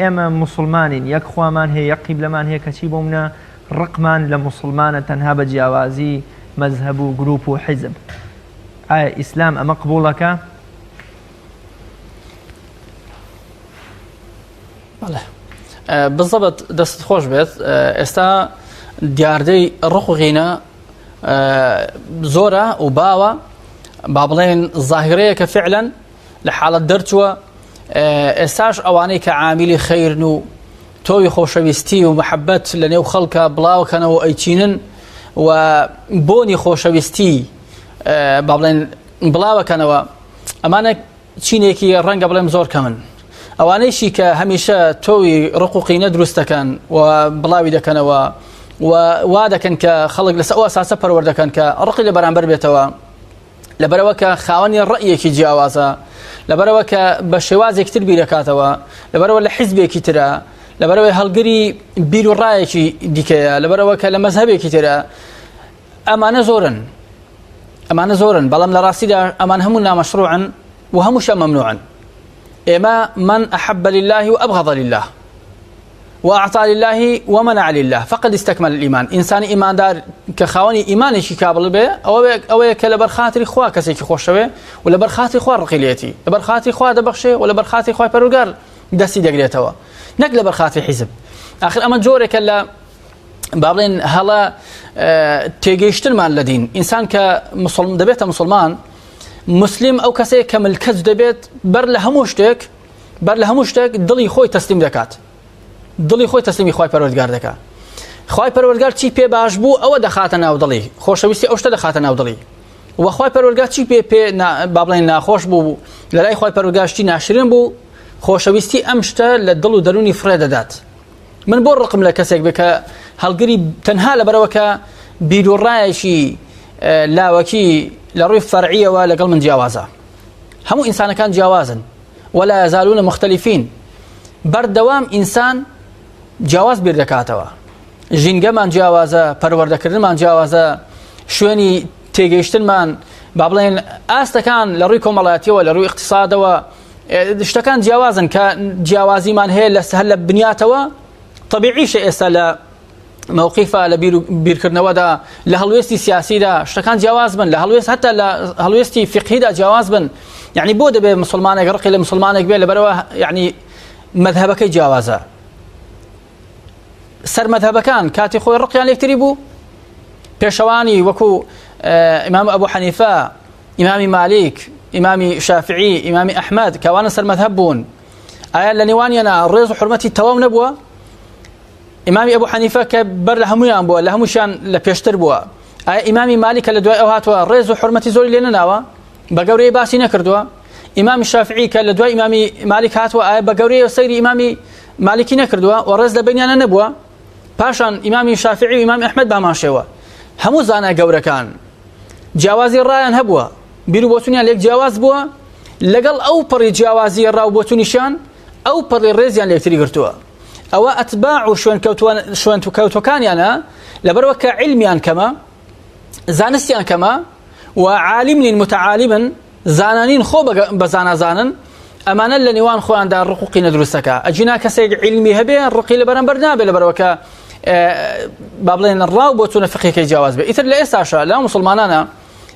ئێمە موسڵمانین یەک خوامان هەیە یەک قیبلەمان هەیە کەچی بۆ منە ڕقمان لە موسڵمانە تەنها بە جیاوازی مەزهەب و گروپ و حیزب ئایا ئیسلام ئەمە قبوڵەکە؟ بەڵێ بزەبت دەست خۆش بێت ئێستا دیاردەی ڕق و غینە زۆرە و باوە با بڵێن زاهرەیە کە فعلەن لە حاڵەت دەرچووە ئێستاش ئەوانەی کە عامیلی خەیرن و تۆوی خۆشەویستی و محەبەت لە نێو خەڵکە بڵاوکەنەوە ئەیچینن و بۆنی خۆشەویستی با بڵێن بڵاوەکەنەوە ئەمانە چینێکی ڕەنگە بڵێم زۆر کەمن ئەوانەیشی کە هەمیشە تۆوی ڕق و قینە دروست دەکەن و بڵاوی دەکەنەوە و وا دەکەن کە خەڵک لەسەر ئەو ئەساسە پەروەر دەکەن کە ڕقی لە بەرامبەر بێتەوە لەبەرەوە کە خاوەنی ڕەئیەکی جیاوازە لەبەرەوە کە بە شێوازێک تر بیرەکاتەوە لەبەرەوە لە حیزبێکی ترە لەبەرەوەی هەڵگری بیر و ڕایەکی دیکەیە لەبەرەوە کە لە مەزهەبێکی ترە ئەمانە زۆرن ئەمانە زۆرن بەڵام لە ڕاستیدا ئەمان هەموو نامەشروعن و هەمووشە مەمنوعن ئێمە من أحب لله وأبغض لله وأعطى لله ومنع لله فقد استكمل الإيمان ئینسانی ئیماندار کە خاوەنی ئیمانێکی کابڵ بێ ئەوەیە کە لەبەر خاتری خوا کەسێکی خۆشەوێ و لەبەر خاتری خوا ڕقی لێتی لەبەر خاتری خوا دەبەخشێ و لەبەر خاتری خوای پەروەردگار دەستی دەگرێتەوە نەک لەبەر خاتری حیزب آخر ئەمە جۆرێکە لە با بڵێن هەڵە تێگەیشتنمان لە دین ئینسان کە مسلم دەبێتە مسلمان مسلم ئەو کەسەیە کە ملکەچ دەبێت بەر لە هەموو شتێک بەر لە هەموو شتێک دڵی خۆی تەسلیم دەکات دڵی خۆی تەسلیمی خوای پەروەردگار دەکات خوای پەروەردگار چی پێ باش بوو ئەوە دەخاتە ناو دڵی خۆشەویستی ئەو شتە دەخاتە ناو دڵی و خوای پەروەردگار چی پێ پێ با بڵێن ناخۆش بوو لە لای خوای پەروەردگار شتی ناشرین بوو خۆشەویستی ئەم شتە لە دڵ و دەروونی فڕێ دەدات من بۆ ڕقم لە کەسێک بێ کە هەڵگری تەنها لەبەرەوە کە بیروڕایەکی لاوەکی لە ڕووی فەرعیەوە لەگەڵ من جیاوازە هەموو ئینسانەکان جیاوازن ولا يزالون مختلفین بەردەوام ئینسان جیاواز بیر دەکاتەوە ژینگەمان جیاوازە پەروەردەکردنمان جیاوازە شوێنی تێگەیشتنمان با بڵێن ئاستەکان لە ڕووی کۆمەڵاتیەوە لە ڕووی اقتصادەوە شتەکان جیاوازن کە جیاوازیمان هەیە لە هەر لە بنیاتەوە طبیعیشە ئێستا لە مەوقیفە لە بیرکردنەوەدا لە هەڵوێستی سیاسیدا شتەکان جیاواز بن لە هەڵوێست هەتا لە هەڵوێستی فقهیدا جیاواز بن یعنی بۆ دەبێ مسلمانێک ڕقی لە مسلمانێک بێ لەبەرەوە یعنی مەذهبەکەی جیاوازە سەر مەذهبەکان کاتی خۆی ڕقیان لێکتری بوو پێشەوانی وەکو ئیمام ئەبوو حەنیفە ئیمامی مالیک ئیمامی شافعی ئیمامی ئەحمەد کەوانە سەر مەذهب بوون ئایا لە نێوانیانە ڕێز و حرمەتی تەواو نەبووە ئیمامی ئەبوو حەنیفە کە بەر لە هەمویان بووە لە هەمووشیان لە پێشتر بووە ئایا ئیمامی مالیک کە لە دوای ئەو هاتووە ڕێز و حرمەتی زۆری لێ نەناوە بە گەورەی باسی نەکردووە ئیمامی شافعی کە لە دوای ئیمامی مالیک هاتووە ئایا بە گەورەی سەیری ئیمامی مالیکی نەکردووە و ڕێز لە بینیانە نەبووە پاشان ئیمامی شافعی و ئیمامی ئەحمەد بەهەمان شێوە هەموو زانا گەورەکان جیاوازی ڕایان هەبووە بیر و بۆچونیان لێک جیاواز بووە لەگەڵ ئەو پەڕی جیاوازی ڕا و بۆچونیشیان ئەو پەڕی ڕێزیان لێکتری گرتووە ئەوە ئەتباع و شوێنکەوتوەکانیانە لەبەرەوە کە عیلمیان کەمە زانستیان کەمە و عالم نین متعالیمن زانانین خۆ بە زانازانن ئەمانە لە نێوان خۆیاندا ڕق و قینە دروستەکە ئەگینا کەسێک عیلمی هەبێ ڕقی لە بەرامبەر نابێ لەبەرەوە کە با بڵێن ڕاو بۆ چونە فقهەکەی جیاواز بێ ئیتر لە ئێستاشا لە مسلمانانە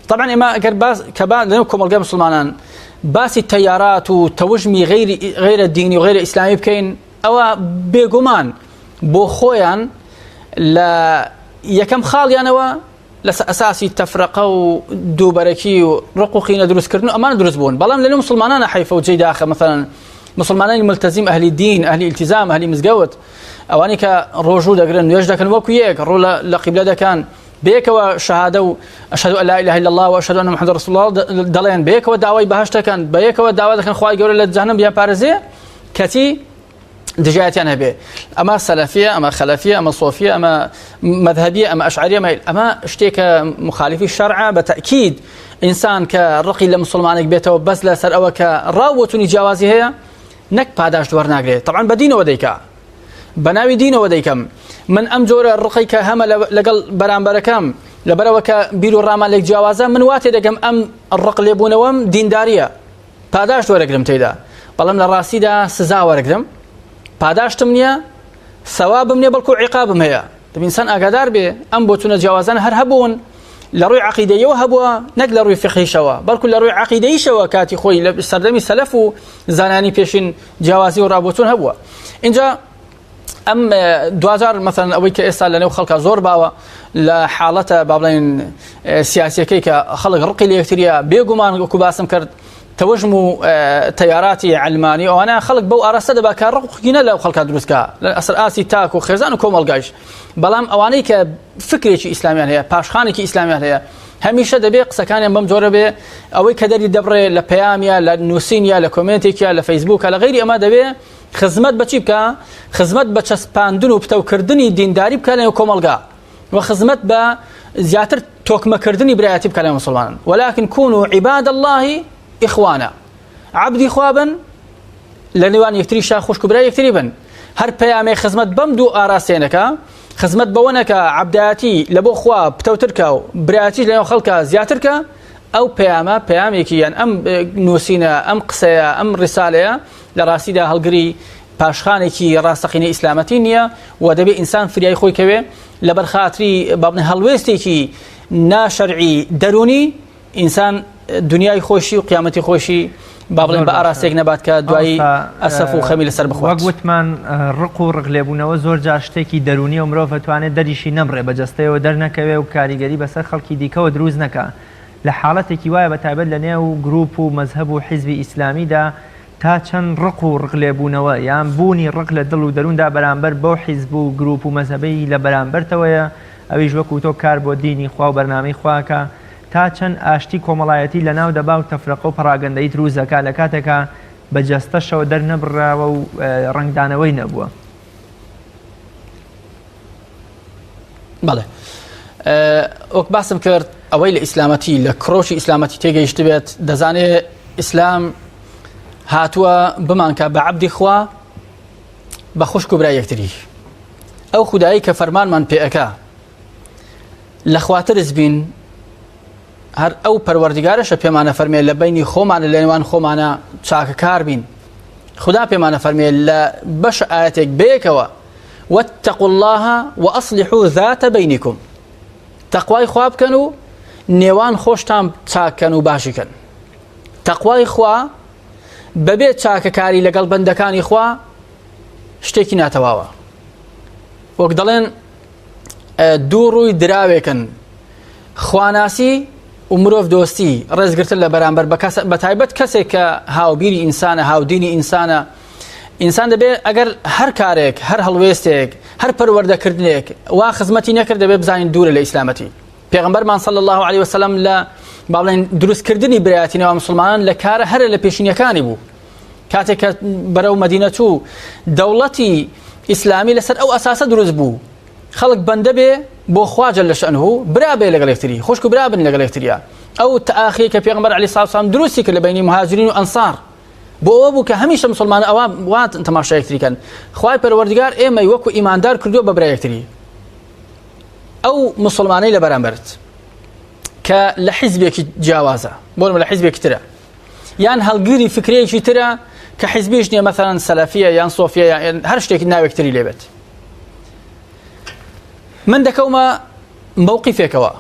طبعا ئێمە ئەگەر باس کە با لەنێو کۆمەڵگای مسلمانان باسی تەیارات و تەوژمی غەیری غەیرە دینی و غەیرە ئیسلامی بکەین ئەوە بێگومان بۆ خۆیان لە یەکەم خاڵیانەوە لەسەر ئەساسی تەفرەقە و دووبەرەکی و ڕق و قینە دروستکردن و ئەمانە دروست بوون بەڵام لەنێو مسلمانانە حەیفە و جێی داخە مەسەلەن. مسلمانانی ملتەزیم ئەهلی دین ئەهلی ئیلتیزام ئەهلی مزگەوت ئەوانەی کە ڕۆژوو دەگرن نوێژ دەکەن وەکو یەک ڕوو لە قیبلە دەکەن بەیەکەوە شەهادە و ئەشهد ان لا اله الا الله واشهد ان محمد رسول الله دەڵێن بەیەکەوە داوای بەهەشت دەکەن بەیەکەوە داوا دەکەن خوای گەورە لە جەهەنەم بیان پارێزێ کەچی دژایەتیان هەبێ ئەمە سەلەفیە ئەمە خەلەفیە ئەمە سۆفیە ئەمە مەذهبیە ئەمە ئەشعریە ئەمە ئەمە شتێکە مخالفی شەرعە بە تەئکید ئینسان کە ڕقی لە مسلمانێک بێتەوە بەس لەسەر ئەوە کە ڕاو بۆچوونی جیاوازی هەیە نەک پاداشت وەرناگرێت طبعا بە دینەوە دەیکا بە ناوی دینەوە دەیکەم من ئەم جۆرە ڕقی کە هەمە لەگەڵ بەرامبەرەکەم لەبەرەوە کە بیر و ڕامان لێک جیاوازە من وا تێدەگەم ئەم ڕق لێبوونەوەم دینداریە پاداشت وەرەگرم تێدا بەڵام لە ڕاستیدا سزا وەرەگرم پاداشتم نییە سەوابم نییە بەڵکو عیقابم هەیە دەبێ ئینسان ئاگادار بێ ئەم بۆچوونە جیاوازانە هەر هەبوون لە ڕووی عقیدەیەوە هەبووە نەک لە ڕووی فقهیشەوە بەڵکو لە ڕووی عقیدەیشەوە کاتی خۆی لە سەردەمی سەلەف و زانانی پێشین جیاوازی و ڕابۆچوون هەبووە اینجا ئەم دواجار مەسەن ئەوەی کە ئێستا لەنێو خەڵکە زۆر باوە لە حاڵەتە با بڵێن سیاسیەکەی کە خەڵک ڕقی لە یەکتریە بێگومان وەکو باسم کرد تەوەژم و تەیاراتی عەلمانی ئەوانە خەڵک بەو ئاراستە دەبا کە ڕق و کینە لە خەڵکا دروست کا لە ئەسەر ئاستی تاک و خێزان و کۆمەڵگایش بەڵام ئەوانەی کە فکرێکی ئیسلامیان هەیە پاشخانێکی ئیسلامیان هەیە هەمیشە دەبێ قسەکانیان بەم جۆرە بێ ئەوەی کە دەری دەبڕێ لە پەیامیا لە نووسینیا لە کۆمێنتێکیا لە فەیسبووکە لە غەیری ئەمە دەبێ خزمەت بە چی بکە خزمەت بە چەسپاندن و پتەوکردنی دینداری بکە لەنێو کۆمەڵگا و خزمەت بە زیاتر تۆکمەکردنی برایەتی بکە لە مسلمانان ولكن كونوا عباد الله إخوانا عبدی خوا بن لە نێوان یەکتریشا خوشک و برای یەکتری بن هەر پەیامێ خزمەت بەم دوو ئاراستێنەکە خزمەت بەوە نەکە عەبدایەتی لە بۆ خوا پتەوترکە و برایەتیش لەنێو خەڵکە زیاترکە ئەو پەیامە پەیامێکی یان ئەم نووسینە ئەم قسەیە ئەم ڕیسالەیە لە ڕاستیدا هەڵگری پاشخانێکی ڕاستەقینەی ئیسلامەتی نییە و دەبێ ئینسان فریای خۆی کەوێ لەبەر خاتری با بڵێن هەڵوێستێکی ناشەرعی دەروونی ئینسان دنیای خۆشی و قیامەتی خۆشی با بڵێن بە ئاراستێک نەبات کە دوایی ئەسەف و خەمی لەسەر بخوات. وەک وتمان ڕق و ڕق لێبوونەوە زۆر جار شتێکی دەروونیە و مرۆڤ ئەتوانێت دەریشی نەبڕێ بە جەستەیەوە دەرنەکەوێ و کاریگەری بەسەر خەڵکی دیکەوە دروست نەکا لە حاڵەتێکی وایە بە تایبەت لە نێو گروپ و مەزهەب و حیزبی ئیسلامیدا تا چەند ڕق و ڕق لێبوونەوە یان بوونی ڕق لە دڵ و دەرووندا بەرامبەر بەو حیزب و گروپ و مەزهەبەی لە بەرامبەرتەوەیە ئەویش وەکو تۆ کار بۆ دینی خوا و بەرنامەی خوا ئەکا تا چەند ئاشتی کۆمەڵایەتی لەناو دەبا و تەفرەقە و پەڕاگەندەیی دروست دەکا لە کاتێکا بە جەستەشەوە دەرنەبڕاوە و ڕەنگدانەوەی نەبووە. بەڵێ وەک باسم کرد ئەوەی لە ئیسلامەتی لە کڕۆشی ئیسلامەتی تێگەیشت بێت دەزانێ ئیسلام هاتووە بمانکە بە عەبدی خوا بە خوشک و برای یەکتری ئەو خودایی کە فەرمانمان پێ ئەکا لە خواترس بین هەر ئەو پەروەردگارەشە پێمانە فەرمێ لە بینی خۆمانە لە نێوان خۆمانە چاکەکار بین خدا پێمانە فەرمێ لە بەش ئاەتێک بەیەکەوە واتقوا الله وأصلحوا ذات بينكم تەقوای خوا بکەن و نێوان خۆشتان چاکەن و باشیکەن تەقوای خوا بەبێ چاکەکاری لەگەڵ بەندەکانی خوا شتێکی ناتەواوە وەک دەڵێن دوو ڕووی دراوێکن خواناسی و مرۆڤ دۆستی ڕێزگرتن لە بەرامبەر بە تایبەت کەسێک کە هاوبیری ئینسانە هاودینی ئینسانە ئینسان دەبێت ئەگەر هەر کارێک هەر هەڵوێستێک هەر پەروەردەکردنێک وا خزمەتی نەکرد دەبێت بزانین دوورە لە ئیسلامەتی پێغمبەرمان صلی الله عليه وسلم لە با بڵێن دروستکردنی برایەتی نێوان مسلمانان لە کارە هەرە لە پێشینەکانی بوو کاتێک کە بەرەو مەدینە چوو دەوڵەتی ئیسلامی لەسەر ئەو ئەساسە دروست بوو خەڵک بەندە بێ بۆ خوا جل شأنه برا بێ لەگەڵ یەکتری خوشک و برا بن لەگەڵ یەکتریا ئەو تەئاخی کە پێغەمبەر عەلەیهی سڵاو سلام دروستی کرد لە بەینی مهاجرین و ئەنسار بۆ ئەوە بوو کە هەمیشە مسلمان ئەوە وا تەماشا یەکتری کەن خوای پەروەردگار ئێمەی وەکو ئیماندار کردووە بە برا یەکتری ئەو مسلمانەی لە بەرامبەرت کە لە حیزبێکی جیاوازە بۆ لە حیزبێکی ترە یان هەڵگری فکرەیەکی ترە کە حیزبیش نییە مەثەلەن سەلەفیە یان سۆفیە یان هەر شتێکی ناوێک تری لێبێت من دەکەومە مەوقیفێکەوە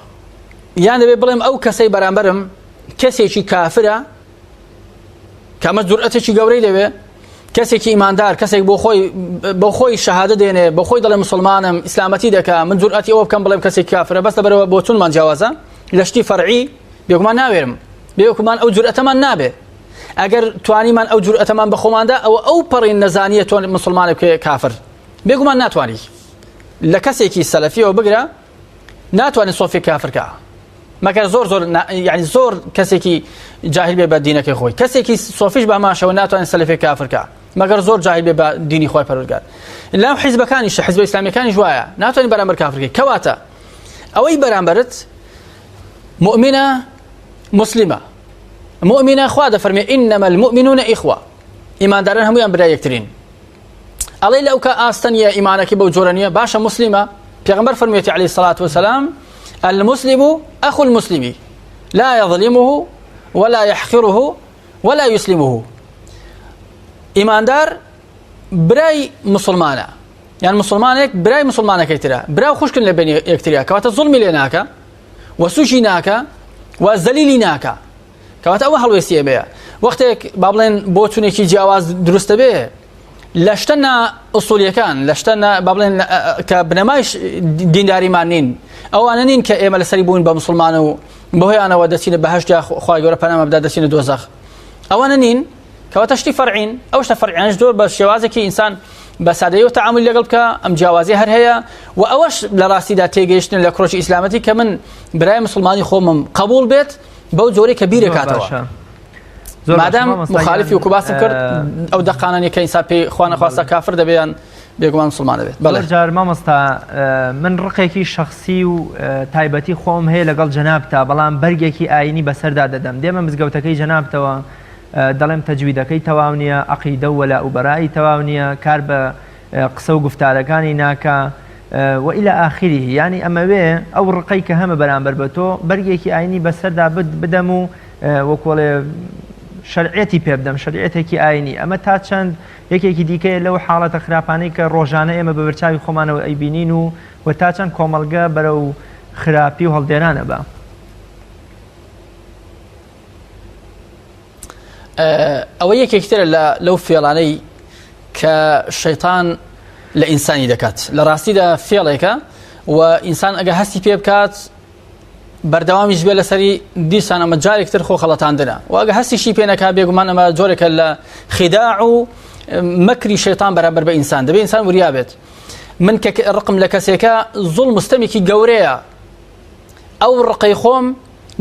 یان دەبێ بڵێم ئەو کەسەی بەرامبەرم کەسێکی کافرە کە ئەمە جورئەتێکی گەورەی دەوێ کەسێکی ئیماندار کەسێک بۆ خۆی بۆ خۆی شەهادە دێنێ بۆ خۆی دەڵێ مسلمانم ئیسلامەتی دەکا من جورئەتی ئەوە بکەم بڵێم کەسێک کافرە بەس لەبەرەوە بۆچوونمان جیاوازە لە شتی فەرعی بێگومان ناوێرم بێگومان ئەو جورئەتەمان نابێ. ئەگەر توانیمان ئەو جورئەتەمان بە خۆماندا ئەوە ئەو پەڕی نەزانیە تۆ مسلمانە بکەیە کافر بێگومان ناتوانی لە کەسێکی سەلەفیەوە بگرە ناتوانێت سۆفی کافرکە مەگەر زۆر زۆر یعنی زۆر کەسێکی جاهل بێ بە دینەکەی خۆی کەسێکی سۆفیش بە ماشەوە ناتوانێت سەلەفی کافرکە مەگەر زۆر جاهل بێ بە دینی خۆی پەروەردگار لەو حیزبەکانیش حیزبە ئیسلامیەکانیش وایە ناتوانێت بەرامبەر کافرکەی کەواتە ئەوەی بەرامبەرت مؤمنە مسلمە مؤمنە خوا دەفەرمێ إنما المؤمنون إخوة ئیمانداران هەمویان برای یەکترین ئەڵێ لەو کە ئاستە نییە ئیمانەکەی بەو جۆرە نییە باشە مسلمە پێغمبەر فەرموویەتی عەلەیهی سەڵات وسلام المسلم أخو المسلم لا يظلمه ولا يحقره ولا يسلمه ئیماندار برای مسلمانە یان مسلمانێک برای مسلمانەکەی ترە برا و خوشکن لە بین یەکتریا کەواتە زوڵمی لێ ناکە و سوشی ناکە و زەلیلی ناکە کەواتە ئەوە هەڵوێستی ئێمەیە وەختێک با بڵێن بۆچونێکی جیاواز دروستە بێ لە شتە نا ئوسولیەکان لە شتە با بڵێن کە بنەمای دینداریمان نین ئەوانە نین کە ئێمە لەسەری بوون بە مسلمان و بەهۆیانەوە دەچینە بەهشت یا خوای گەورە پەنامان بدا دەچینە دۆزەخ ئەوانە نین کەواتە شتی فەرعین ئەو شتە فەرعیانش زۆر بە شێوازێکی ئینسان بە سادەیی و تەعامل لەگەڵ بکە ئەم جیاوازی هەر هەیە و ئەوەش لە ڕاستیدا تێگەیشتن لە کرۆکی ئیسلامەتی کە من برای مسلمانی خۆمم قبول بێت بەو جۆرەی کە بیرەکاتەوە مادام مخالفی وەکو باسم کرد ئەو دەقانە کە ئینسان پێی خوا نەخواستە کافر دەبێ یان بێگومان مسلمان دەبێت بەڵێ جار مامۆستا من ڕقێکی شخصی و تایبەتی خۆم هەیە لەگەڵ جەنابتا بەڵام بەرگێکی ئاینی بەسەردا دەدەم دێمە مزگەوتەکەی جەنابتەوە دەڵێم تەجویدەکەی تەواو نییە عقیدە و وەلا و بەرایی تەواو نییە کار بە قسە و گوفتارەکانی ناکا و الی آخره یانی ئەمەوێ ئەو ڕقەی کە هەمە بەرامبەر بە تۆ بەرگێکی ئاینی بەسەردا بدەم و وەکۆڵێ شەرعەتی پێ بدەم شەرعەتێکی ئاینی ئەمە تا چەند یەکێکی دیکەیە لەو حاڵەتە خراپانەی کە ڕۆژانە ئێمە بە بەرچاوی خۆمانەوە ئەیبینین و و تا چەند کۆمەڵگە بەرەو خراپی و هەڵدێرانە بە. ئەوە یەکێکترە لە لەو فێڵانەی کە شەیتان لە ئینسانی دەکات لە ڕاستیدا فێڵێکە و ئینسان ئەگە هەستی پێ بکات بەردەوامیش بێ لەسەری دیسان ئەمە جارێکتر خۆ خەڵەتاندنە و ئەگە هەستیشی پێ نەکا بێگومان ئەمە جۆرێکە لە خیداع و مەکری شەیتان بەرامبەر بە ئینسان دەبێ ئینسان وریا بێت من کە ڕقم لە کەسێکە زوڵم ستەمێکی گەورەیە ئەو ڕقەی خۆم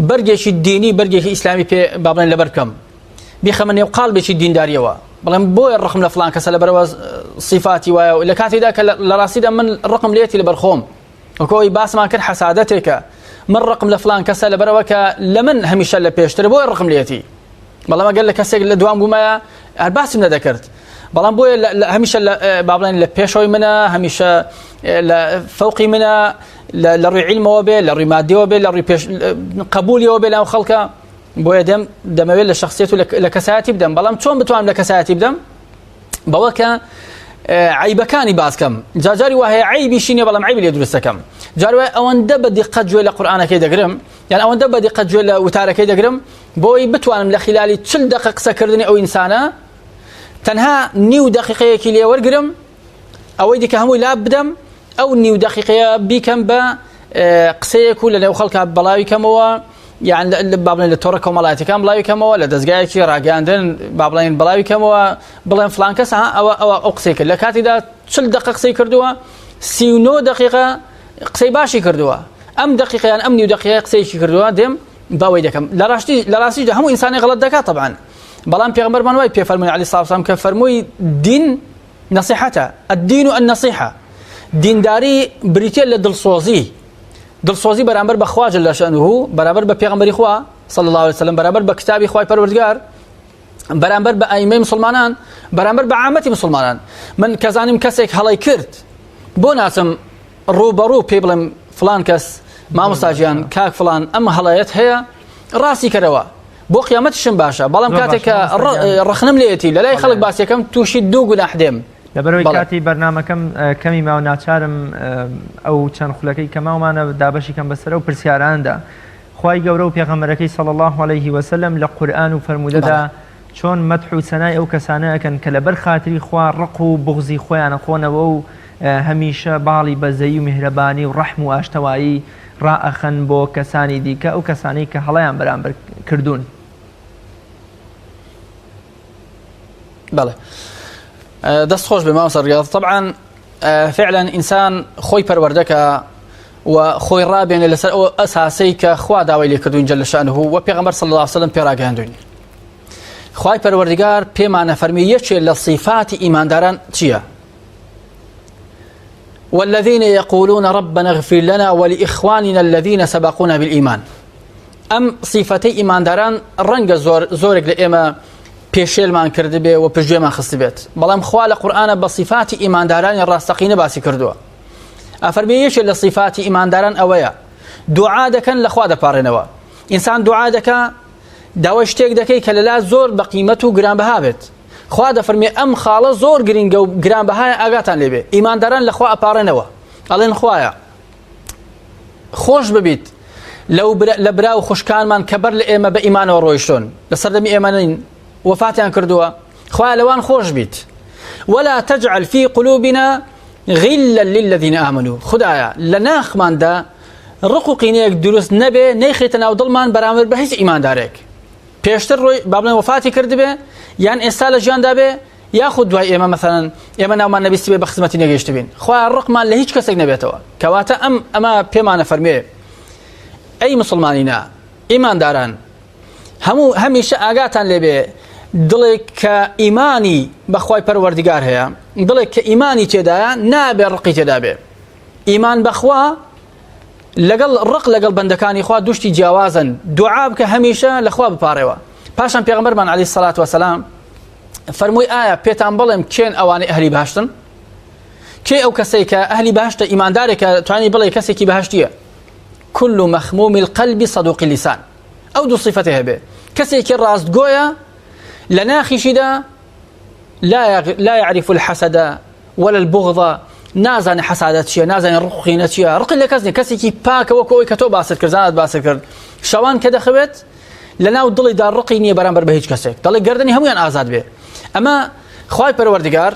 بەرگێکی دینی بەرگێکی ئیسلامی پێ با بڵێن لەبەر بکەم بیخەمە نێو قاڵبێکی دینداریەوە بڵێم بۆیە ڕقم لە فلان کەسە لەبەرەوە سیفاتی وایە و لە کاتێدا کە لە ڕاستیدا من ڕقم لێتی لەبەر خۆم وەکەوەی باسمان کرد حەسادەتێکە من ڕقم لە فلان کەسە لەبەرەوە کە لە من هەمیشە لە پێشتر بۆیە ڕقم لێتی بەڵام ئەگەر لە کەسێک لە دوام بوومایە هەر باسم نەدەکرد بەڵام بۆیە هەمیشە با بڵێن لە پێشەوەی منە هەمیشە لە فەوقی منە لە ڕووی عیلمەوە بێ لە ڕووی مادیەوە بێ لە ڕووی پێش قبولیەوە بێ لەو خەڵکە بۆیە دەم دەمەوێت لە شخصیت و لە کەسایەتی بدەم بەڵام چۆن بتوانم لە کەسایەتی بدەم بەوە کە عیبەکانی باسکەم جاجاری وهەیە عیبیشی نیە بەڵام عیبی لێ دروستەکەم جار وایە ئەوەندە بە دیقەت گوێ لە قورئانەکەی دەگرم یان ئەوەندە بە دیقەت گوێ لە وتارەکەی دەگرم بۆی بتوانم لە خلالی چل دقە قسەکردنی ئەو ئینسانە تەنها نیو دقیقەیەکی لێ وەرگرم ئەوەی دیکە هەمووی لا بدەم ئەو نیو دەقیقەیە بیکەم بە قسەیەک و لە نێو خەڵکا بەڵاوی کەمەوە یان با بڵێن لە تۆڕە کۆمەڵایەتەکان بڵاوی کەمەوە لە دەستگایەکی ڕاگەاندن با بڵێن بڵاوی کەمەوە بڵێن فلان کەس ئەوە ئەوە ئەو قسەی کرد لە کاتیدا چل دقە قسەی کردووە 39 دقیقە قسەی باشی کردووە ئەم دقیقیان ئەم نیو دقیقە قسەیەکی کردووە دێم باوەی دەکەم لە ڕاستی لە ڕاستیدا هەموو ئینسانی غەڵەت دەکات طبعا بەڵام پێغەمبەرمان وای پێ فەرمووی عەلەیهی سڵاو وسلام کە فەرمووی دین نەسیحەتە، الدین النصیحە، دینداری بریتیە لە دڵسۆزی، دڵسۆزی بەرامبەر بە خوا جل شأنه، بەرامبەر بە پێغەمبەری خوا صلی الله علیه وسلم، بەرامبەر بە کتابی خوای پەروەردگار، بەرامبەر بە ئایمەی مسلمانان، بەرامبەر بە عامەتی مسلمانان. من کە زانیم کەسێک هەڵەی کرد، بۆ ناچم ڕووبەڕوو پێی بڵێم فڵان کەس مامۆستا گیان کاک فڵان ئەم هەڵەیەت هەیە ڕاستی کەرەوە بۆ قیامەتیشم باشە بەڵام کاتێک کە ڕەخنەم لێیەتی لەلای خەڵک باسیەکەم تووشی دوو گوناح دێم. لەبەرئەوەی کاتی بەرنامەکەم کەمی ماوە ناچارم ئەو چەند خولەکەی کە ماومانە دابەشی کەم بەسەر ئەو پرسیاراندا. خوای گەورە و پێغەمبەرەکەی صلی اللە علیه وسلم لە قورئان و فەرموودەدا چۆن مەدح و سەنای ئەو کەسانە ئەکەن کە لەبەر خاتری خوا ڕق و بوغزی خۆیان ئەخۆنەوە و هەمیشە باڵی بەزەیی و میهرەبانی و ڕەحم و ئاشتەوایی ڕائەخەن بۆ کەسانی دیکە ئەو کەسانەی کە هەڵەیان بەرامبەر کردوون. بەڵێ دەست خۆش بێ مامۆستا ڕیاض طبعا فعلا ئینسان خۆی پەروەردەکە و خۆی ڕابێنێ لەسەر ئەو ئەساسەی کە خوا داوای لێکردوین جل شانه و پێغەمبەر صلی الله علیه وسلم پێ ڕاگەیاندوین خوای پەروەردگار پێمانە فەرمی یەکێ لە صیفاتی ئیمانداران چییە؟ والذين يقولون ربنا اغفر لنا ولإخواننا الذين سبقونا بالإيمان ئەم سیفەتەی ئیمانداران ڕەنگە زۆر زۆرێک لە ئێمە پێشێلمان کردبێ و پشتگوێمان خستبێت بەڵام خوا لە قورئانە بە سیفاتی ئیماندارانی ڕاستەقینە باسی کردووە ئەفەرمێ یەکێ لە سیفاتی ئیمانداران ئەوەیە دوعا دەکەن لە خوا دەپارێنەوە ئینسان دوعا دەکا داوای شتێک دەکەی کە لەلا زۆر بە قیمەت و گرانبەها بێت خوا دەفەرمێ ئەم خاڵە زۆر گرنگە و گرانبەهایە ئاگاتان لێبێ ئیمانداران لە خوا ئەپارێنەوە ئەڵێن خوایە خۆش ببیت لەو لە برا و خوشکانمان کە بەر لە ئێمە بە ئیمانەوە ڕۆیشتون لە سەردەمی ئێمە نین وەفاتیان کردووە خوا لەوان خۆش بیت ولا تجعل في قلوبنا غلا للذين آمنوا خدایە لە ناخماندا ڕق و قینەیەک دروست نەبێ نەیخێتە ناو دڵمان بەرامبەر بە هیچ ئیماندارێک پێشتر ڕۆی با بڵێن وەفاتی کردبێ یان ئێستا لە ژیاندا بێ یاخود دوای ئێمە مەسەلەن ئێمە ناومان نەبیستبێ بە خزمەتی نەگەیشتبین خوا ڕقمان لە هیچ کەسێک نەبێتەوە کەواتە ئەم ئەمە پێمانە فەرمێ ئەی مسلمانینە ئیمانداران هەموو هەمیشە ئاگاتان لێبێ دڵێک کە ئیمانی بەخوای پەروەردگار هەیە دڵێک کە ئیمانی تێدایە نابێ ڕقی تێدا بێ ئیمان بەخوا لەگەڵ ڕق لەگەڵ بەندەکانی خوا دوشتی جیاوازن دوعا بکە هەمیشە لەخوا بپارێوە پاشان پێغەمبەرمان عەلەیهی سەلات وەسەلام فەرمووی ئایا پێتان بڵێم کێن ئەوانەی ئەهلی بەهەشتن؟ کێ ئەو کەسەی کە ئەهلی بەهەشتە ئیماندارێکە توانی بڵێ کەسێکی بەهەشتیە كل مخموم القلب صدوق اللسان ئەو دوو صفەتی هەبێ کەسێکی ڕاستگۆیە لە ناخیشیدا لا لا يعرف الحسد ولا البغض نازانێ حەسادەت چییە نازانێ ڕق و قینە چییە ڕقی لە کەس نییە کەسێکی پاکە وەکو ئەوەی کە تۆ باست کرد زانات باست کرد شەوان کە دەخەوێت لە ناو دڵیدا ڕقی نییە بەرامبەر بە هیچ کەسێک دەڵێ گردنی هەمویان ئازاد بێ ئەمە خوای پەروەردگار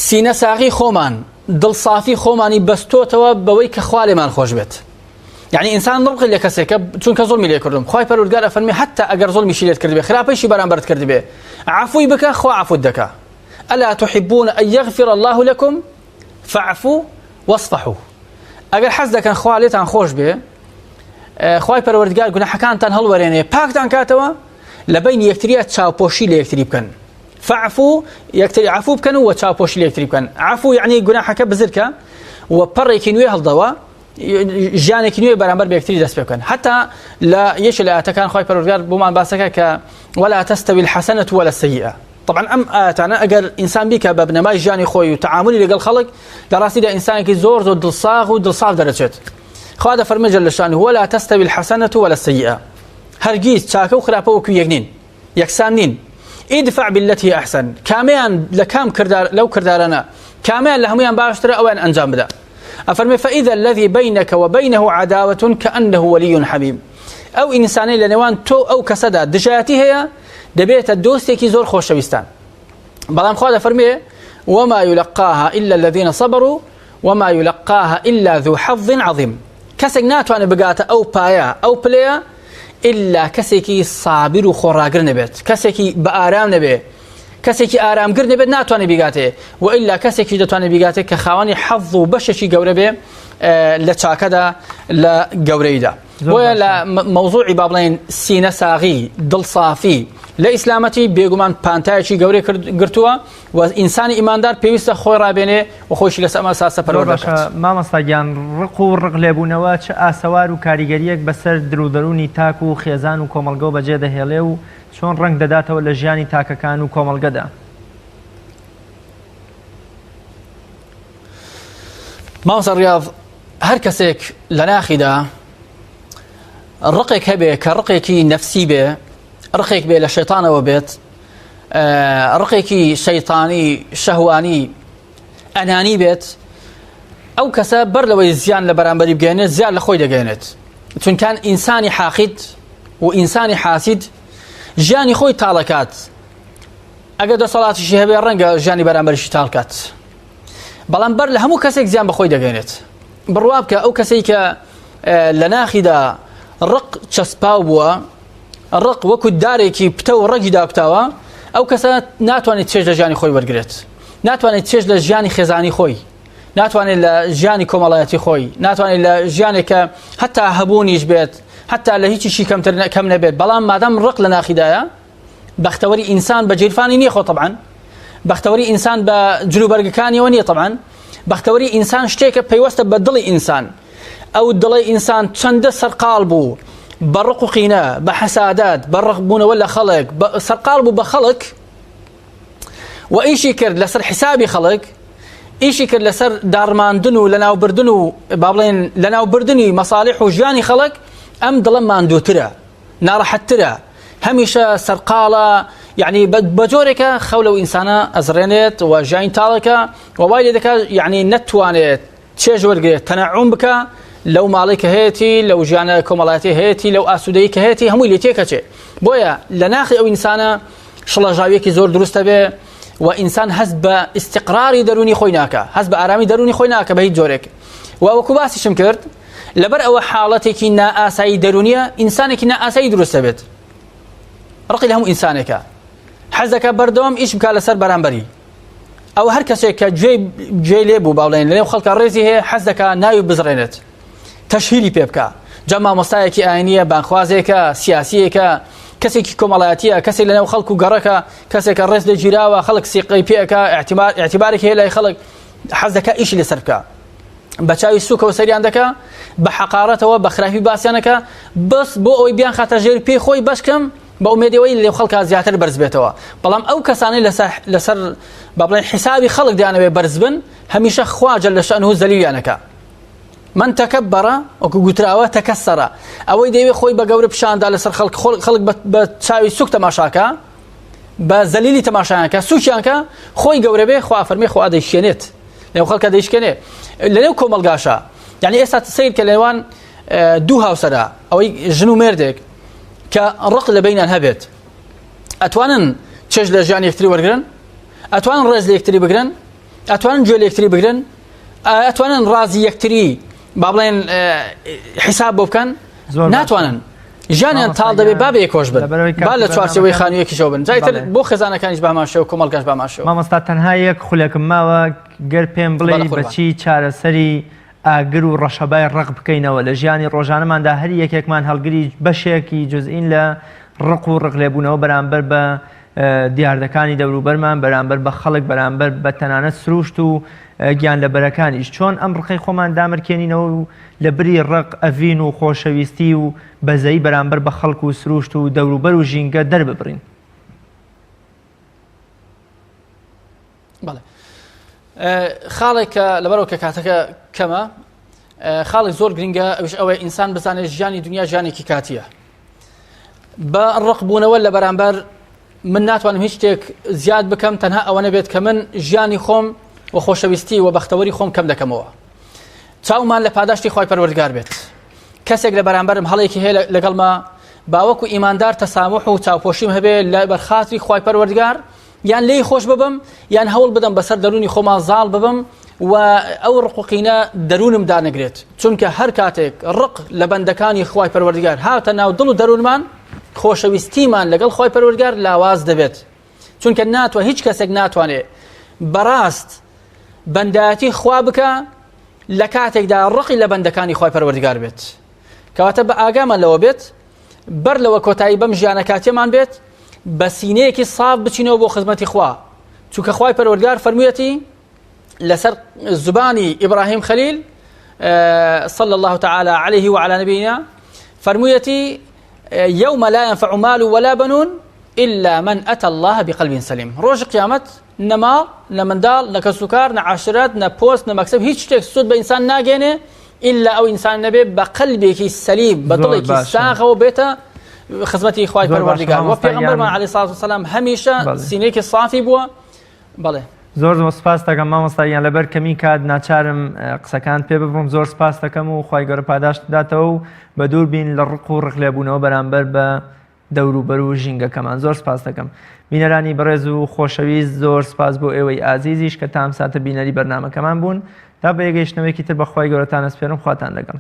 سینە ساغی خۆمان دڵسافی خۆمانی بەستۆتەوە بەوەی کە خوا لێمان خۆش بێت یعنی ئینسان ڕقی لە کەسێکە چونکە زوڵمی لێ کردم خوای پەروەردگار ئەفەرمی حتا ئەگەر زوڵمیشی لێت کردبێ خراپەیشی بەرامبەرت کردبێ عفوی بکە خوا عفوت دەکا الا تحبون ان یغفر الله لكم فاعفوا واصفحوا ئەگەر حەز دەکەن خوا لێتان خۆش بێ خوای پەروەردگار گوناحەکانتان هەڵوەرێنێ پاکتان کاتەوە لە بین یەکتریە چاوپۆشی لە یەکتری بکەن فعفو یەکتری عفو بکەن و چاوپۆشی لە یەکتری بکەن عفو یعنی گوناحەکە بزرکە و پەڕێکی نوێ هەڵدەوە ژیانێکی نوێ بەرامبەر بە یەکتری دەست پێ بکەن حتا لە یەکێ لە ئاەتەکان خی پەروەردگار بۆمان باسەکە کە ولا تستوي الحسنة ولا السيئة طبعا ئەم ئاەتانە ئەگەر ئینسان بیکە بە بنەمای ژیانی خۆی و تعاملی لەگەڵ خەڵک لە ڕاستیدا ئینسانێکی زۆر زۆر دڵساغ و دڵساف دەرەچێت خوا دەفەرمێ جل شانه ولا تستوي الحسنة ولا السيئة هەرگیز چاکە و خراپە وەکو یەک نین یەکسان نین ادفع بالتي هي احسن کامیان لە کام کردار لەو کردارانە کامیان لە هەمویان باشترە ئەویان ئەنجام بدە ئەفەرمێ فإذا الذي بينك وبينه عداوة كأنه ولي حميم ئەو ئینسانەی لە نێوان تۆ ئەو کەسەدا دژایەتی هەیە دەبێتە دۆستێکی زۆر خۆشەویستان بەڵام خوا دەفەرمێ وما يلقاها إلا الذين صبروا وما يلقاها إلا ذو حظ عظيم کەسێک ناتوانێت بگاتە ئەو پایە ئەو پلەیە ئللا کەسێکی سابر و خۆڕاگر نەبێت کەسێکی بە ئارام نەبێ کەسێکی ئارامگر نەبێت ناتوانێت بیگاتێ و ئللا کەسێکی دەتوانێت بیگاتێ کە خاوەنی حەظ و بەشێکی گەورە بێ لە چاکەدا لە گەورەیدا بۆیە لە مەوزوعی با بڵێن سینە ساغی دڵسافی لە ئیسلامەتی بێگومان پانتایەکی گەورەی گرتووە و ئینسانی ئیماندار پێویستە خۆی ڕابێنێ و خۆشی لەسەر ئەم ئەساسە پەروەردە بکات. مامۆستا گیان ڕق و ڕق لێبوونەوە چ ئاسەوار و کاریگەرییەک بەسەر دل و دەروونی تاک و خێزان و کۆمەڵگەوە بەجێ دەهێڵێ و چۆن ڕەنگ دەداتەوە لە ژیانی تاکەکان و کۆمەڵگەدا؟ مامۆستا ڕیاض هەر کەسێک لە ناخیدا ڕقێک هەبێ کە ڕقێکی نەفسی بێ ڕقێک بێ لە شەیتانەوە بێت ڕقێکی شەیتانی شەهوانی ئەنانی بێت ئەو کەسە بەر لەوەی زیان لە بەرامبەری بگەێنێت زیان لە خۆی دەگەێنێت چونکان ئینسانی حاقید و ئینسانی حاسید ژیانی خۆی تاڵەکات ئەگەر دەسەڵاتیشی هەبێ ڕەنگە ژیانی بەرامبەرشی تاڵکات بەڵام بەر لە هەموو کەسێک زیان بەخۆی دەگەێنێت بڕوا بکە ئەو کەسەی کە لە ناخیدا ڕق چەسپاو بووە ڕق وەکو دارێکی پتە و ڕەگی داکوتاوە. ئەو کەسە ناتوانێت چێژ لە ژیانی خۆی وەرگێت، ناتوانێت چێژ لە ژیانی خێزانی خۆی، ناتوانێت لە ژیانی کۆمەڵایەتی خۆی، ناتوانێت لە ژیانێک کە هەتا هەبوونیش بێت، هەتا لە هیچیشی کەمتر کەم نەبێت، بەڵام مادام ڕق لە ناخیدایە، بەختەوەری ئینسان بە جیرفانی نییە خۆ تەبعەن، بەختەوەری ئینسان بە جلوبەرگەکانیەوە نییە تەبعەن، بەختەوەری ئینسان شتێکە پەیوەستە بە دڵی ئینسان. ئەو دڵەی ئینسان چەندە سەرقاڵ بوو بە ڕق و قینە، بە حەسادەت، بە ڕقبوونەوە لە خەڵک، سەرقاڵ بوو بە خەڵک و ئیشی کرد لەسەر حیسابی خەڵک، ئیشی کرد لەسەر داڕماندن و لەناوبردن و با بڵێن لەناوبردنی مەساڵح و ژیانی خەڵک، ئەم دڵە ماندووترە، ناڕەحەتترە، هەمیشە سەرقاڵە، یعنی بە جۆرێکە خەو لەو ئینسانە ئەزڕێنێت و ژیانی تاڵەکە و وای لێ دەکات یعنی نەتوانێت چێژ وەرگرێت، تەنەعوم بکا لەو ماڵەی کە هەیەتی، لەو ژیانە کۆمەڵایەتی هەیەتی، لەو ئاسوودەیی کە هەیەتی، هەمووی لێ تێکەچێ. بۆیە لە ناخی ئەو ئینسانە شڵەژاویەکی زۆر دروست دەبێ و ئینسان هەست بە ئیستیقراری دەروونی خۆی ناکا، هەست بە ئارامی دەروونی خۆی ناکا بە هیچ جۆرێک. و وەکو باسیشم کرد لەبەر ئەوە حاڵەتێکی نائاسایی دەروونیە، ئینسانێکی نائاسایی دروست دەبێت. ڕقی لە هەموو ئینسانێکە، حەز دەکا بەردەوام ئیش بکا لەسەر بەرامبەری. ئەو هەر کەسێک کە گوێی گوێی لێ بوو باڵێن لەنێو خەڵکە ڕێزی هەیە حەز دەکا ناوی بزڕێنێت تەشهیری پێ بکا جا مامۆستایەکی ئاینیە بانخوازێکە سیاسیەکە کەسێکی کۆمەڵایەتیە کەسێک لەنێو خەڵک و گەڕەکە کەسێکە ڕێز لێ گیراوە خەڵک سیقەی پێ ئەکا اعتبار اعتبارێکی هەیە لای خەڵک حەز دەکا ئیشی لەسەر بکا بە چاوی سوکەوە سەریان دەکا بە حەقارەتەوە بە خراپی باسیانەکە بەس بۆ ئەوەی بیان خاتە ژێر پێی خۆی بەشکەم بە ئومێدی ئەوەی لەنێو خەڵکا زیاتر بەرز بێتەوە، بەڵام ئەو کەسانەی لەسەر لەسەر با بڵێین حیسابی خەڵک دەیانەوێت بەرز بن هەمیشە خوا جل شأنه زەلیلیان ئەکا. من تکبر وەکو گوتراوە تکسر، ئەوەی دەیەوێت خۆی بە گەورە پیشاندا لەسەر خەڵک، خەڵک بە چاوی سوک تەماشاکە، بە زەلیلی تەماشایان کە سوکیان کە خۆی گەورە بێ خوا فەرمی خوا دەیشکێنێت لەنێو خەڵکە دەیشکێنێ لەنێو کۆمەڵگاشا. یعنی ئێستا سەیر کە لەنێوان دوو هاوسەرە ئەوەی ژن و مێردێک کە ڕق لە بینیان هەبێت ئەتوانن چێژ لە ژیان یەکتری وەرگن؟ ئەتوانن ڕێز لە یەکتری بگرن؟ ئەتوانن گوێ لە یەکتری بگرن؟ ئەتوانن ڕازی یەکتری با بڵێن حیساب بۆ بکەن؟ ناتوانن. ژیانیان تاڵ دەبێ با بەیەکۆش بن، با لە چوارچێوەی خانوویەکیشەوە بن. جایتر بۆ خێزانەکانیش باماشەوە، کۆمەڵگاش باماشەوە. مامۆستا تەنها یەک خولەکم ماوە، گەر پێم بڵێی بەچی چارەسەری ئاگر و ڕەشەبای ڕق بکەینەوە، لە ژیانی ڕۆژانەماندا هەر یەکێکمان هەڵگری بەشێکی جزئین لە ڕق و ڕقلێبوونەوە بەرامبەر بە دیاردەکانی دەوروبەرمان، بەرامبەر بە خەڵک، بەرامبەر بە تەنانەت سروشت و گیانلەبەرەکانیش. چۆن ئەم ڕقەی خۆمان دامرکێنینەوە و لە بری ڕق، ئەڤین و خۆشەویستی و بەزەیی بەرامبەر بە خەڵک و سروشت و دەوروبەر و ژینگە دەرببڕین؟ بەڵێ خاڵێک کە لەبەرەوە کە کاتەکە کەمە خاڵێک زۆر گرنگە ئەوش ئەوەی ئینسان بزانێت ژیانی دنیا ژیانێکی کاتیە بە ڕقبوونەوە لە بەرامبەر من ناتوانم هیچ شتێک زیاد بکەم تەنها ئەوە نەبێت کە من ژیانی خۆم و خۆشەویستی و بەختەوەری خۆم کەم دەکەمەوە چاومان لە پاداشتی خی پەروەردگار بێت کەسێک لە بەرامبەرم هەڵێکی هەیە لەگەڵما باوەکو ئیماندار تەسامح و چاوپۆشیم هەبێ لە بەرخاتری خی پەروەردگار یان لێی خۆش ببم یان هەوڵ بدەم بەسەر دەروونی خۆما زاڵ ببم و ئەو ڕق و قینە دەروونم دانەگرێت، چونکە هەر کاتێک ڕق لە بەندەکانی خوای پەروەردگار هاتە ناو دڵ و دەروونمان خۆشەویستیمان لەگەڵ خوای پەروەردگار لاواز دەبێت، چونکە ناتوان هیچ کەسێک ناتوانێت بەڕاست بەندایەتی خوا بکە لە کاتێکدا ڕقی لە بەندەکانی خوای پەروەردگار بێت. کەواتە بە ئاگامان لەوە بێت بەر لەوە کۆتایی بەم ژیانە کاتیەمان بێت بە سینەیەکی ساف بچینەوە بۆ خزمەتی خوا، چونکە خوای پەروەردگار فەرموویەتی لەسەر زبانی ئیبراهیم خەلیل صلى الله تعالى عليه وعلى نبينا فەرموویەتی يوم لا ينفع مال ولا بنون إلا من أتى الله بقلب سليم. ڕۆژی قیامەت نە ماڵ نە منداڵ نە کەسوکار نە عاشرەت نە پۆست نە مەکسب هیچ شتێک سوود بە ئینسان ناگەێنێ ئیلا ئەو ئینسان نەبێ بە قەلبێکی سەلیم بە دڵێکی ساغەوە بێتە خزمەتی خوای پەروەردگار. وە پێغەمبەرمان عەلەیهی سڵات وسەلام هەمیشە سینەیەکی سافی بووە. بەڵێ. زۆر زۆر سپاس دەکەم مامۆستا گیان، لەبەر کەمی کات ناچارم قسەکانت پێ ببڕم. زۆر سپاس دەکەم و خوای گەورە پاداشت بداتەوە و بە دوور بین لە ڕق و ڕق لێبوونەوە بەرامبەر بە دەوروبەر و ژینگەکەمان. زۆر سپاس دەکەم بینەرانی بەڕێز و خۆشەویست، زۆر سپاس بۆ ئێوەی ئازیزیش کە تا ئەم ساتە بینەری بەرنامەکەمان بوون. تا بە یەگەیشتنەوەیەکی تر بە خوای گەورەتان ئەسپێرم. خواتان لەگەڵ.